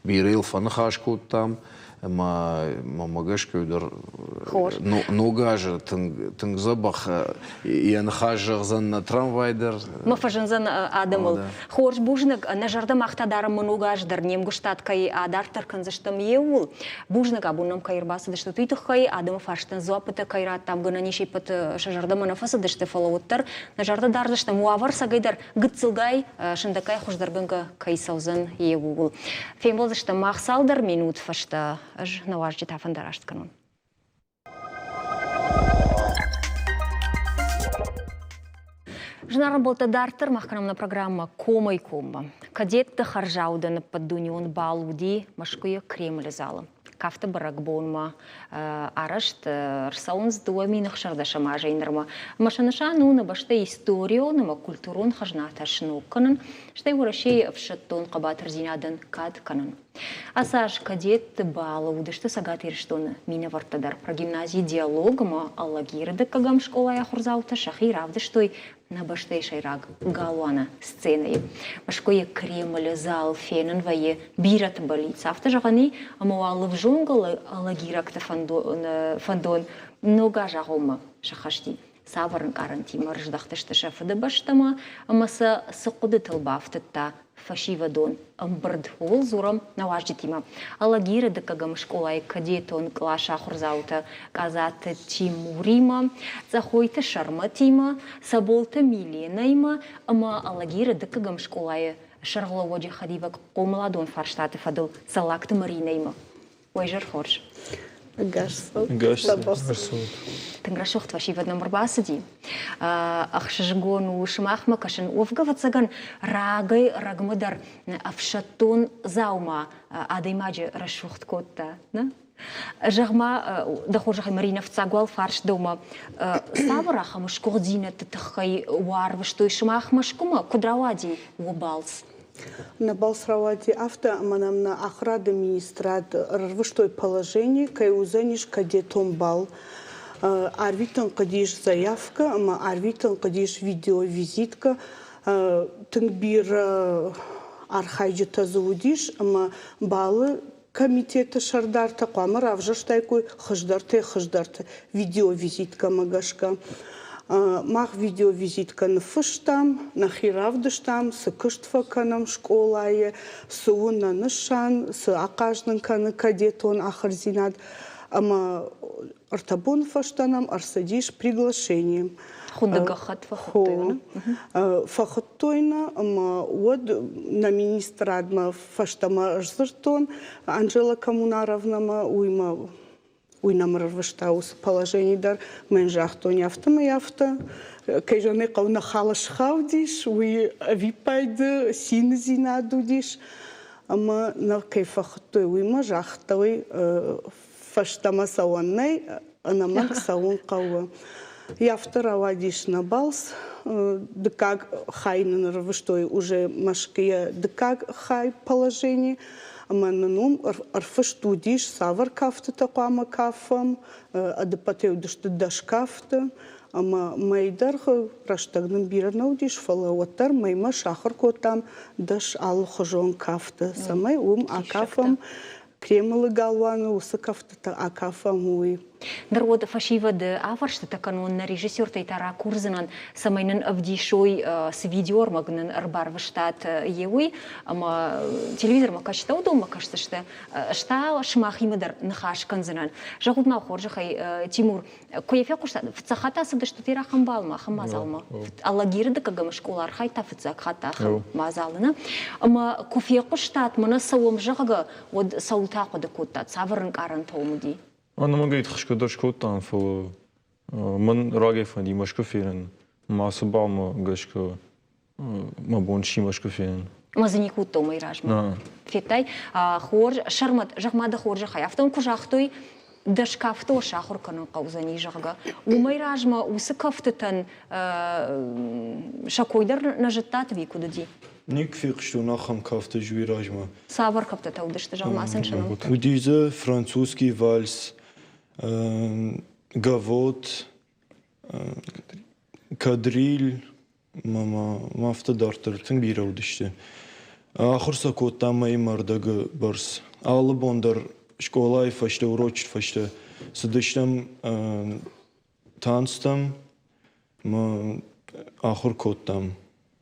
бирӕ йыл фӕныхас кодтам. Ӕмӕ мӕмӕ гӕсгӕ дӕр ног азы тынг тынг дзӕбӕх йӕ ныхас зӕгъдзӕн нӕ трамвай дӕр. Ма фӕзындзӕн адӕмыл. Хорз бузныг, нӕ зӕрдӕ мах та дарӕм ног аз дӕр не мгуыстад кӕй адарддӕр кӕндзыстӕм еууыл. Бузныг, абон нӕм кӕй ӕрбацыдыстут, уый тыххӕй адӕмы фарстӕн дзуаппытӕ кӕй радтам, гӕнӕн ис ӕппӕт сӕ зӕрдӕмӕ нӕ фӕцыдысты, фӕлӕ уӕддӕр нӕ зӕрдӕ дардзыстӕм уавӕр цӕгӕйдӕр гыццылгай сындӕггай хуыздӕргӕнгӕ кӕй цӕудзӕн, йе ууыл. Фембӕлдзыстӕм мах цалдӕр минут фӕстӕ. Ӕз нӕ уазджытӕ фӕндараст кӕнон. Зынаргъ ӕмбӕлттӕ, дарддӕр мах кӕнӕм нӕ программӕ «Комӕй коммӕ». Кадетты хӕрзаудӕн ӕппӕтдунеон бал уыди Мӕскуыйы Кремлы залы. Кафты бӕрӕгбонмӕ арӕзт ӕрцӕуынц 2016 азӕй нырмӕ. Ӕмӕ сӕ нысан у нӕ бӕстӕйы историон ӕмӕ культурон хӕзнатӕ сног кӕнын, стӕй Уӕрӕсейы ӕфсӕддон хъӕбатырдзинадӕн кад кӕнын. Ацы аз кадетты балы уыдысты Цӕгат Ирыстоны минӕвӕрттӕ дӕр. Прогимнази «Диалог» ӕмӕ Алагиры дыккӕгӕм скъолайы ахуырдзаутӕ сӕхи равдыстой нӕ бӕстӕйы сӕйраг галуаны сценӕйы. Мӕскуыйы Кремлы зал фенын вӕййы бирӕты бӕллиц. Афтӕ зӕгъӕн и, ӕмӕ уал ӕвзонг алагирӕгты фӕндон ног аз агъоммӕ сӕххӕст и. Цавӕр ӕнкъарӕнтимӕ рыздӕхтысты сӕ фыдыбӕстӕмӕ ӕмӕ сӕ цы хъуыдытыл бафтыдта фӕсивӕдон ӕмбырд, ууыл дзурӕм нӕ уазджытимӕ. Алагиры дыккӕгӕм скъолайы кадетон къласы ахуырдзаутӕ Къадзаты Тимуримӕ, Цъӕхойты Сӕрмӕтимӕ, Цӕболты Миленӕимӕ ӕмӕ Алагиры дыккӕгӕм скъолайы сӕргълӕууӕджы хӕдивӕг хъомыладон фарстаты фӕдыл Цӕллагты Маринӕимӕ. Уӕ изӕр хорз. Тынг рӕсугъд фӕсивӕд нӕм ӕрбацыди. Ӕхсызгон у сымахмӕ кӕсын. Уӕвгӕ, ӕвӕццӕгӕн, рагӕй рӕгмӕ дӕр ӕфсӕддон дзаума адӕймаджы рӕсугъд кодта. Нӕ? Зӕгъ-ма, дӕ хорзӕхӕй, Маринӕ, фыццаг уал фарст дӕумӕ. Цавӕр ахӕм сгуыхтдзинӕдты тыххӕй уӕ арвыстой сымах Мӕскуымӕ? Куыд рауади уӕ балц? Нӕ балц рауади афтӕ, ӕмӕ нӕм нӕ ахуырады министрад ӕрвыстой положени, кӕй уыдзӕнис кадетон бал. Арвитын хъуыдис заявкӕ ӕмӕ арвитын хъуыдис видеовизиткӕ. Тынг бирӕ архайджытӕ дзы уыдис ӕмӕ балы комитеты сӕрдартӕ хъуамӕ равзӕрстаиккой хуыздӕртӕй хуыздӕрты видеовизиткӕмӕ гӕсгӕ. Мах видеовизиткӕ ныффыстам, нӕхи равдыстам, цы куыст фӕкӕнӕм скъолайы, цы у нӕ нысан, цы ахъаз нын кӕны кадетон ахуырдзинад. Ӕмӕ ӕртӕ боны фӕстӕ нӕм ӕрцыдис приглашение. Хуынды гӕххӕтт фӕхуыдтой нӕ? Фӕхуыдтой нӕ ӕмӕ уӕд нӕ министрадмӕ фӕстӕмӕ сдзырдтон Анжела Коммунаровнамӕ, уый мӕ уый нӕм ӕрвыста уыцы положени дӕр. Мӕн загътон, афтӕмӕй афтӕ. Кӕй зӕгъын ӕй хъӕуы, нӕ хал схаудис, уый ӕвиппайды циндзинад уыдис. Ӕмӕ нӕ кӕй фӕхуыдтой, уый мӕ загътой, фӕстӕмӕ цӕуӕн нӕй, ӕнӕмӕнг цӕуын хъӕуы. Афтӕ рауадис нӕ балц. Дыккаг хай нын ӕрвыстой уже Мӕскуыйӕ дыккаг хай положени, ӕмӕ нын уым ӕрфыст уыдис, цавӕр кӕфтытӕ хъуамӕ кафӕм. Ӕдыппӕтӕй уыдысты 10 кафты, ӕмӕ мӕй дӕргъы рӕстӕг нын бирӕ нӕ уыдис, фӕлӕ уӕддӕр мӕймӕ сахуыр кодтам 10 алыхуызон кафты, цӕмӕй уым акафӕм Кремлы галуаны уыцы кӕфтытӕ акафӕм, уый. Ныр уӕд фӕсивӕды афӕрстытӕ кӕнон нӕ режиссертӕй та ракурдзынӕн, цӕмӕй нын ӕвдисой, цы видеоӕрмӕг нын ӕрбарвыстат, е уый, ӕмӕ телевизормӕ кӕсджытӕ уыдонмӕ кӕсдзысты, ӕз та сымахимӕ дӕр ныхас кӕндзынӕн. Зӕгъут ма хорзӕхӕй, Тимур, Куы йӕ фехъуыста, фыццаг хатт ацыдыстут ахӕм балмӕ, ахӕм мадзалмӕ. Алагиры дыккӕгӕм скъола архайдта фыццаг хатт ахӕм мадзалы, нӕ? Ӕмӕ куы фехъуыстат, мӕнӕ цӕуӕм, зӕгъгӕ, уӕд цӕуылтӕ ахъуыды кодтат, цавӕр ӕнкъарӕнтӕ уым уыди? Ӕнӕмӕнгӕй тыхсгӕ дӕр скодтам, фӕлӕ мӕн рагӕй фӕнди Мӕскуы фенын. Мӕ ацы балмӕ гӕсгӕ мӕ бон сси Мӕскуы фенын. Ӕмӕ дзы никуы уыдтӕ уымӕй размӕ? Федтай? Хорз, Сӕрмӕт, зӕгъ-ма дӕ хорзӕхӕй, афтӕ куы загътой, Дӕ скафты сахуыр кӕнын хъӕудзӕни, зӕгъгӕ. Уымӕй размӕ уыцы кӕфтытӕн сӕ кой дӕр нӕ зыдтат ӕви куыд уыди? Никуы фехъуыстон ахӕм кафты ӕз уый размӕ. Цавӕр кӕфтытӕ уыдысты, зӕгъ-ма сын сӕ нӕмттӕ? Уыди дзы французский вальс, гавот, кадриль, ма афтӕ дарддӕр тынг бирӕ уыдысты. Ахуыр сӕ кодтам мӕймӕ ӕрдӕгы бӕрц. Алы бон дӕр скъолайы фӕстӕ, урочы фӕстӕ цыдыстӕм танцтӕм ӕмӕ ахуыр кодтам.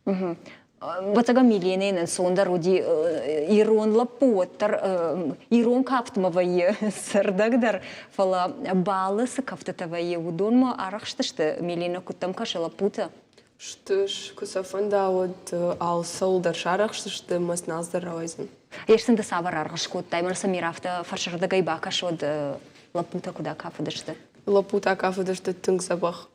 Ӕвӕццӕгӕн Миленӕйӕн ӕнцондӕр уыди ирон лӕппу, уӕддӕр ирон кафтмӕ вӕййы цӕрдӕгдӕр, фӕлӕ балы цы кӕфтытӕ вӕййы, уыдонмӕ арӕхстысты Миленӕ куыдтӕм кӕсы лӕппутӕ? Сты, куы сӕ фӕнда, уӕд алцӕуыл дӕр сарӕхсдзысты ӕмӕ сын алцыдӕр рауайдзӕн. Ес сын ды цавӕр аргъ скодтай? Мӕнӕ сӕ Мир афтӕ фӕрсырдыгӕй бакӕсод, лӕппутӕ куыд акафыдысты? Лӕппутӕ акафыдысты тынг дзӕбӕх.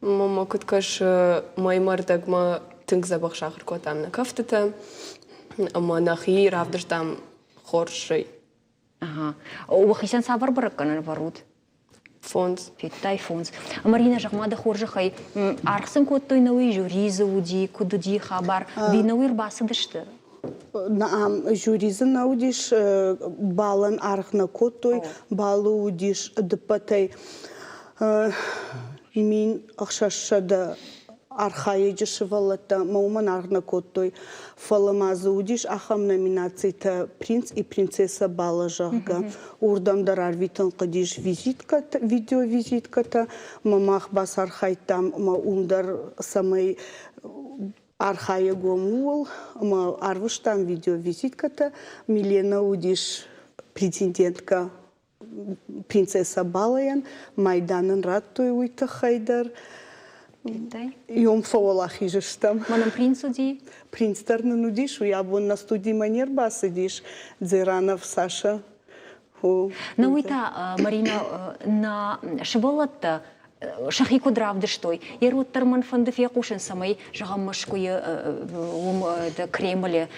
Мама куыд кӕсы, мӕймӕ ӕрдӕгмӕ тынг дзӕбӕх сахуыр кодтам нӕ кӕфтытӕ ӕмӕ нӕхи равдыстам хорзӕй. Ага. Уӕхицӕн цавӕр бӕрӕггӕнӕн ӕвӕрут? Фондз. Федтай фондз. Марина, зӕгъ-ма дӕ хорзӕхӕй, аргъ сын кодтой науи жюри дзы уыди, куыд уыди хабар? Ӕви науи ӕрбацыдысты? Ам жюри дзы нӕ уыдис, балӕн аргъ нӕ кодтой, балы уыдис ӕдыппӕтӕй 1600 архайӕджы сывӕллӕттӕ мӕ уымӕн аргъ нӕ кодтой. Фӕлӕ ма дзы уыдис ахӕм номинацитӕ «Принц и принцесса бала», зӕгъгӕ. Уырдӕм дӕр арвитын хъуыдис визиткӕтӕ, видеовизиткӕтӕ мӕ мах бацархайдтам ӕмӕ уым дӕр цӕмӕй архайӕг уӕм ууыл ӕмӕ арвыстам видеовизиткӕтӕ. Милена уыдис претенденткӕ принцесса Балайӕн, майдан ын радтой уый тыххӕй дӕр. Иом фӕуӕлахиз стӕм. Мӕнӕн принц уыди? Принц дӕр нын уыдис, уый абон нӕ студимӕ не рбацыдис, Дзеранов Саша. Ну уый та, Марина, нӕ сывӕллӕттӕ сӕхи куыд равдыстой, йе уӕддӕр мӕн фӕнды фехъусын, цӕмӕй, зӕгъӕм, Мӕскуыйы уым Кремлы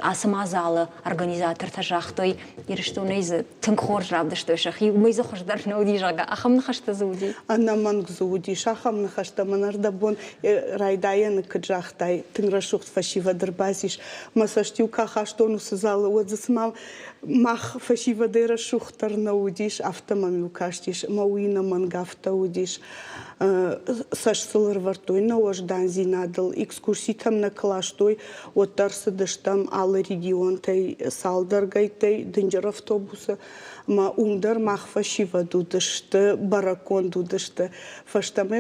ацы мадзалы организатортӕ загътой, Ирыстонӕй дзы тынг хорз равдыстой сӕхи, уымӕй дзы хуыздӕр нӕ уыди, зӕгъгӕ, ахӕм ныхӕстӕ дзы уыди? Ӕнӕмӕнг дзы уыдис ахӕм ныхӕстӕ. Мӕн ӕрдӕбон райдайӕны куыд загътай, тынг рӕсугъд фӕсивӕд ӕрбацис. Мӕ цӕст-иу куы ахастон уыцы залы, уӕд дзы цыма мах фӕсивӕдӕй рӕсугъддӕр нӕ уыдис, афтӕ мӕм-иу кастис, ӕмӕ уый ӕнӕмӕнг афтӕ уыдис. Цӕст сыл ӕрывӕрдтой нӕ уӕздандзинадыл, экскурситӕм нӕ куы ластой, уӕддӕр цыдыстӕм алы регионтӕй цалдӕргӕйттӕй дынджыр автобусы, ӕмӕ уым дӕр мах фӕсивӕд уыдысты, бӕрӕггонд уыдысты. Фӕстӕмӕ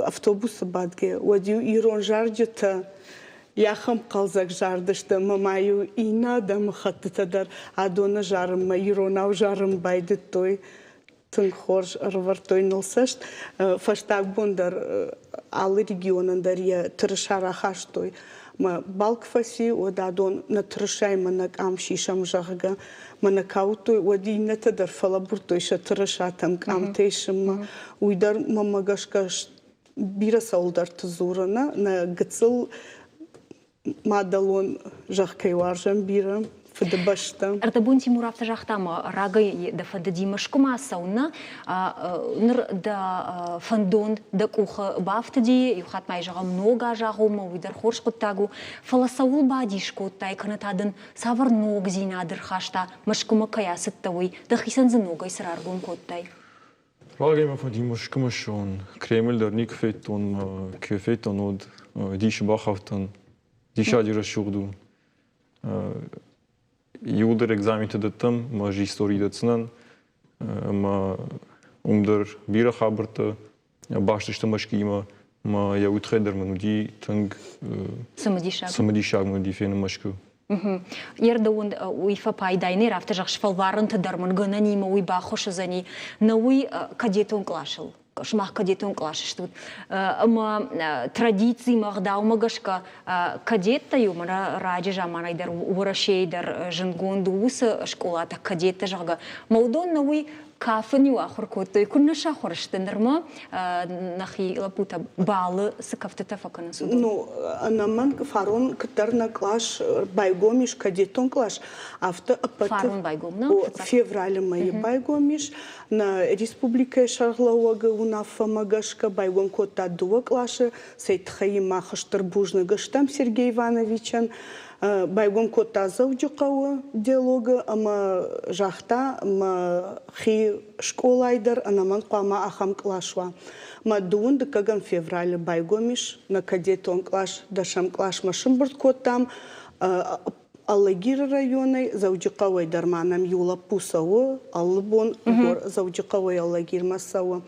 автобусы бадгӕ, уӕд-иу ирон зарджытӕ Йӕхӕм хъӕлдзӕг зардысты ӕмӕ ма-иу иннӕ адӕмыхӕттытӕ дӕр адоны зарынмӕ иронау зарын байдыдтой. Тынг хорз ӕрывӕрдтой ныл цӕст. Фӕстаг бон дӕр алы регионӕн дӕр йӕ тырыса рахастой. Мӕ балк фӕци, уӕд адон нӕ тырысаймӕ нӕ къам сисӕм, зӕгъгӕ, мӕ нӕ каудтой, уӕд иннӕтӕ дӕр фӕлӕбурдтой сӕ тырысатӕм къамтӕ исынмӕ. Уый дӕр мӕнмӕ гӕсгӕ бирӕ цӕуылдӕрты дзуры нӕ, нӕ гыццыл мадӕлон зӕхх кӕй уарзӕм бирӕ, фыдыбӕстӕ. Ӕрдӕбон Тимур афтӕ загъта, ӕмӕ рагӕй дӕ фӕндыди Мӕскуымӕ ацӕуын, нӕ? Ныр дӕ фӕндон дӕ къухы бафтыди, иу хатт ма зӕгъӕм, ног аз агъоммӕ, уый дӕр хорз хъуыддаг у. Фӕлӕ цӕуыл бадис кодтай, кӕнӕ та дын цавӕр ногдзинад ӕрхаста, Мӕскуымӕ кӕй ацыдтӕ, уый? Дӕхицӕн дзы ногӕй цы раргом кодтай? Рагӕй мӕ фӕнди Мӕскуымӕ ссӕуын. Кремль дӕр никуы федтон, куы федтон, уӕд дисы бахаудтӕн. Диссаджы рӕсугъд у. Иуылдӕр экзаментӕ дӕттӕм, мӕ ӕз истори дӕтдзынӕн. Ӕмӕ уым дӕр бирӕ хабӕрттӕ баст сты Мӕскуыимӕ. Ӕмӕ йӕ уый тыххӕй дӕр мын уыди тынг цымыдисаг. Цымыдисаг мын уыди фенын Мӕскуы. Ердӕуын уый фӕпайдай не афтӕ зӕгъ сфӕлварынты дӕр мын гӕнӕнимӕ уый баххуыс уыдзӕни нӕ уый кадетон къласыл сымах кадетон къласы стут ӕмӕ традицимӕ ӕгъдаумӕ гӕсгӕ кадеттӕ-иу мӕнӕ раджы заманӕй дӕр Уӕрӕсейы дӕр зындгонд у уыцы скъолатӕ кадеттӕ зӕгъгӕ мӕ уыдон нӕ уый. Кафын-иу ахуыр кодтой, куыннӕ сахуыр сты нырма нӕхи лӕппутӕ балы цы кӕфтытӕ фӕкӕнынц, уыдон? Ну, ӕнӕмӕнг фарон куыддӕр нӕ кълас байгом ис, кадетон кълас, афтӕ ӕппӕты... Фарон байгом, нӕ? Февралы мӕйы байгом ис. Нӕ республикӕйы сӕргълӕууӕгы уынаффӕмӕ гӕсгӕ байгом кодта дыууӕ къласы, цӕй тыххӕй мах стыр бузныг стӕм Сергей Ивановичӕн. Байгом кодта Дзӕуджыхъӕуы диалогы ӕмӕ загъта, мӕхи скъолайы дӕр ӕнӕмӕнг хъуамӕ ахӕм кълас уа. Мӕ дыууын дыккӕгӕм февралы байгом ис нӕ кадетон кълас, дӕсӕм къласмӕ сымбырд кодтам. Алагиры районӕй Дзӕуджыхъӕуӕй дӕр ма нӕм иу лӕппу цӕуы, алы бон Дзӕуджыхъӕуӕй Алагирмӕ цӕуы.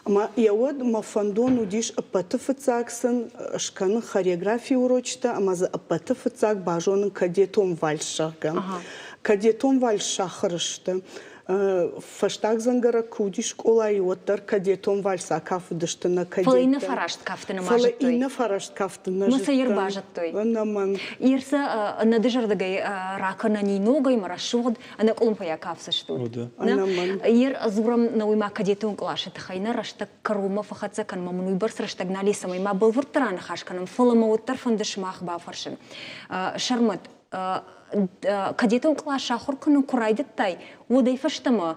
Ӕмӕ йӕ уӕд мӕ фӕндон уыдис ӕппӕты фыццаг сын скӕнын хореографийы урочытӕ ӕмӕ дзы ӕппӕты фыццаг базонын кадетон вальс, зӕгъгӕ. Кадетон вальс сахуыр сты. Фӕстаг дзӕнгӕрӕг куы уыди скъолайы, уӕддӕр кадетон вальс акафыдысты нӕ кадеттӕ. Фӕлӕ иннӕ фараст кафты нӕма Фӕлӕ иннӕ фараст кафты нӕ зыдтам. Сӕ базыдтой. Ӕнӕмӕнг. Ир сӕ ӕнӕдызӕрдыгӕй ракӕнӕни ногӕй мӕ рӕсугъд ӕнӕкъуылымпыйӕ кафдзыстут. Ӕнӕмӕнг. Ир дзурӕм науимӕ кадетон къласы тыххӕй нӕ рӕстӕг кӕронмӕ фӕхӕццӕ кӕнынмӕ мын уыйбӕрц рӕстӕг нал и, цӕмӕй ма бӕлвырддӕр аныхас кӕнӕм, фӕлӕ мӕ уӕддӕр фӕнды сымах бафӕрсын. Сӕрмӕт, кадетон кълас ахуыр кӕнын куы райдыдтай, уӕдӕй фӕстӕмӕ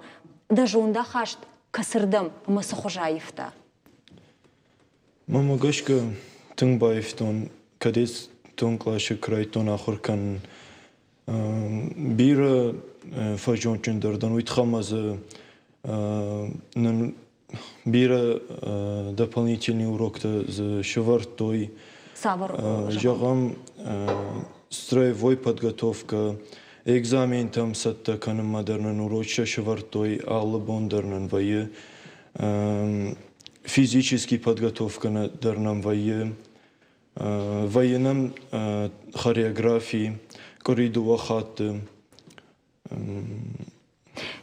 дӕ зондахаст кӕцырдӕм ӕмӕ цы хуызы аивта? Мӕнмӕ гӕсгӕ тынг баивтон кадетон къласы куы райдыдтон ахуыр кӕнын. Бирӕ фӕзондджындӕр дӕн, уый тыххӕй ӕмӕ дзы нын бирӕ дополнительный уроктӕ дзы сӕвӕрдтой. Цавӕр? Зӕгъӕм, строевой подготовкӕ, экзаментӕм цӕттӕ кӕнынмӕ дӕр нын урочытӕ сӕвӕрдтой, алы бон дӕр нын вӕййы. Физический подготовкӕ дӕр нӕм вӕййы. Вӕййы нӕм хореографи къуыри дыууӕ хатты.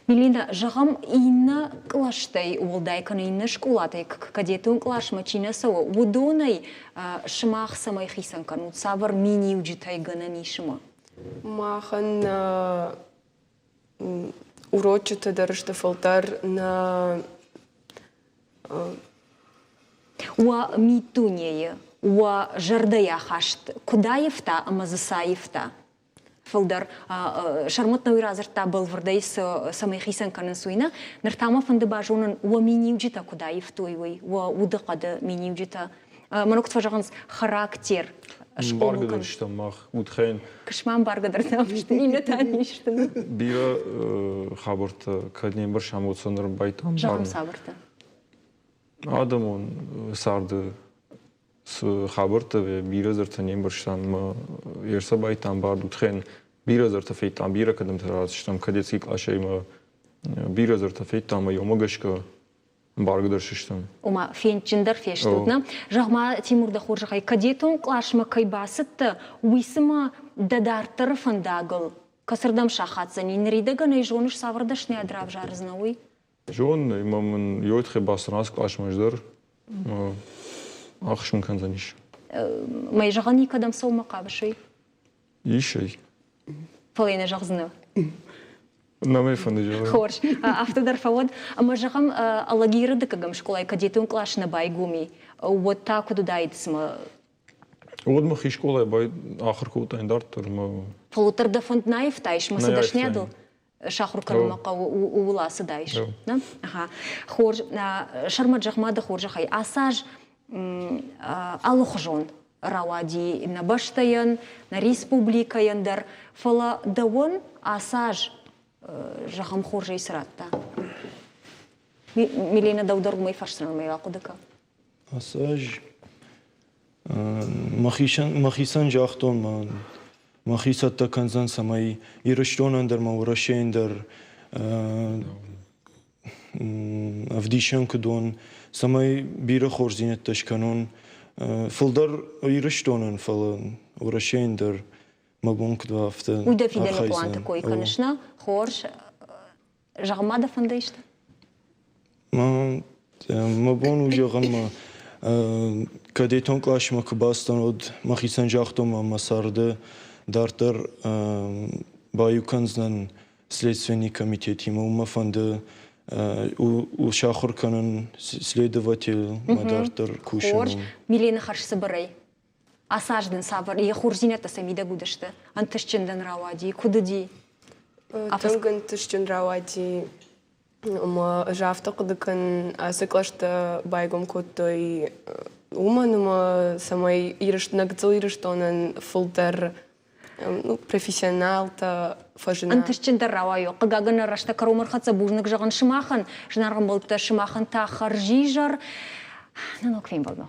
Милина, зӕгъӕм, иннӕ кълӕстӕй уӕлдай кӕнӕ иннӕ скъолатӕй кадетон къласмӕ чи нӕ цӕуы, уыдонӕй сымах цӕмӕй хицӕн кӕнут, цавӕр миниуджытӕй гӕнӕн ис ӕмӕ? Махӕн нӕ урочытӕ дӕр сты фылдӕр нӕ Уӕ миддунейы уӕ зӕрдӕйы ахаст куыд аивта ӕмӕ дзы цы аивта? Фылдӕр Сӕрмӕт нӕ уый радзырдта бӕлвырдӕй, цӕмӕй хицӕн кӕнынц, уый нӕ. Ныр та мӕ фӕнды базонын, уӕ миниуджытӕ куыд аивтой, уый, уӕ удыхъӕды миниуджытӕ. Мӕнӕ куыд фӕзӕгъынц, характер Ӕмбаргӕ дӕр стӕм мах удхӕн. Кысма ӕмбаргӕ дӕр нӕм сты, иннӕтӕ не сты. Бирӕ хабӕрттӕ кӕд не мбӕрсӕм, уӕд сӕ ныр байтам. Зӕгъӕм, цавӕртӕ? Адӕмон царды цы хабӕрттӕ бирӕ дзырдтӕ не мбӕрстам, ӕрцӕ байтам бард удхӕн бирӕ дзырдтӕ федтам, бирӕ кӕдӕмтӕ рацыдыстӕм кадетский къласӕй ӕмӕ бирӕ дзырдтӕ федтам ӕмӕ уымӕ гӕсгӕ ӕмбаргӕ дӕр сыстӕм. Ома, фендджындӕр фестут, нӕ? Зӕгъ-ма, Тимур, дӕ хорзӕхӕй, кадетон къласмӕ кӕй бацыдтӕ, уый цыма дӕ дарддӕры фӕндагыл кӕцырдӕм сахаддзӕни? Ныридӕгӕн ӕй зоныс, цавӕр дӕсныйад равзардзынӕ, уый? Зонын ӕй, ӕмӕ мын ётхе бацыдтӕн ацы къласмӕ ӕз дӕр ӕххуыс мын кӕндзӕнис. Мӕй зӕгъӕн никӕдӕм цӕуынмӕ хъавыс, уый? Ис ӕй. Фӕлӕ йӕ нӕ зӕгъдзынӕ. Нӕ мӕ фӕнды зӕгъын. Хорз, афтӕ дӕр фӕуӕд. Ӕмӕ зӕгъӕм, Алагиры дыккӕгӕм скъолайы кадетон кълас нӕ байгом и, уӕд та куыд уыдаид цымӕ? Уӕд мӕхи скъолайы ахуыр кодтаин дарддӕр. Фӕлӕ уӕддӕр дӕ фӕнд нӕ аивтаис, мӕ цы дӕсныйадыл сахуыр кӕнынмӕ хъӕуы, ууыл ацыдаис. Нӕ? Ага. Хорз. Сӕрмӕт, зӕгъ-ма дӕ хорзӕхӕй, ацы аз алыхуызон рауади нӕ бӕстӕйӕн, нӕ республикӕйӕн дӕр, фӕлӕ дӕуӕн ацы аз, зӕгъӕм, хорзӕй цы радта? Милена, дӕу дӕр уымӕй фӕрсынӕн мӕ ахъуыды кӕн. Ацы аз мӕхицӕн загътон, мӕхи цӕттӕ кӕндзӕн, цӕмӕй Ирыстонӕн дӕр ӕмӕ Уӕрӕсейӕн дӕр ӕвдисӕн куыд уон, цӕмӕй бирӕ хорздзинӕдтӕ скӕнон. Фылдӕр Ирыстонӕн, фӕлӕ Уӕрӕсейӕн дӕр мӕ бон куыд уа, афтӕ Уый дӕ фидӕны планты кой кӕныс, нӕ? Хорз. Зӕгъ-ма дӕ фӕнды исты? Мӕ бон у зӕгъын, мӕ кадетон къласмӕ куы бацыдтӕн, уӕд мӕхицӕн загътон, мӕ царды дарддӕр баиу кӕндзынӕн Следственный комитетимӕ. Уым мӕ фӕнды Сахуыр кӕнын следователь мӕ дарддӕр кусын. Хорз. Милены хӕрзцыбырӕй. Ацы аз дын цавӕр йӕ хорздзинӕдтӕ сӕ мидӕг уыдысты? Ӕнтыстджын дын рауади? Куыд уыди? Тынг ӕнтыстджын рауади. Ӕмӕ ӕз афтӕ хъуыды кӕнын, ацы кълӕстӕ байгом кодтой уымӕн, ӕмӕ цӕмӕй нӕ гыццыл Ирыстонӕн фылдӕр ну, профессионалтӕ фӕзына. Ӕнтыстджындӕр рауайо. Хъыгагӕн, рӕстӕг кӕронмӕ ӕрхӕццӕ бузныг зӕгъын сымахӕн, зынаргъ ӕмбӕлттӕ, сымахӕн та хӕрзизӕр. Нӕ ног фембӕлдмӕ.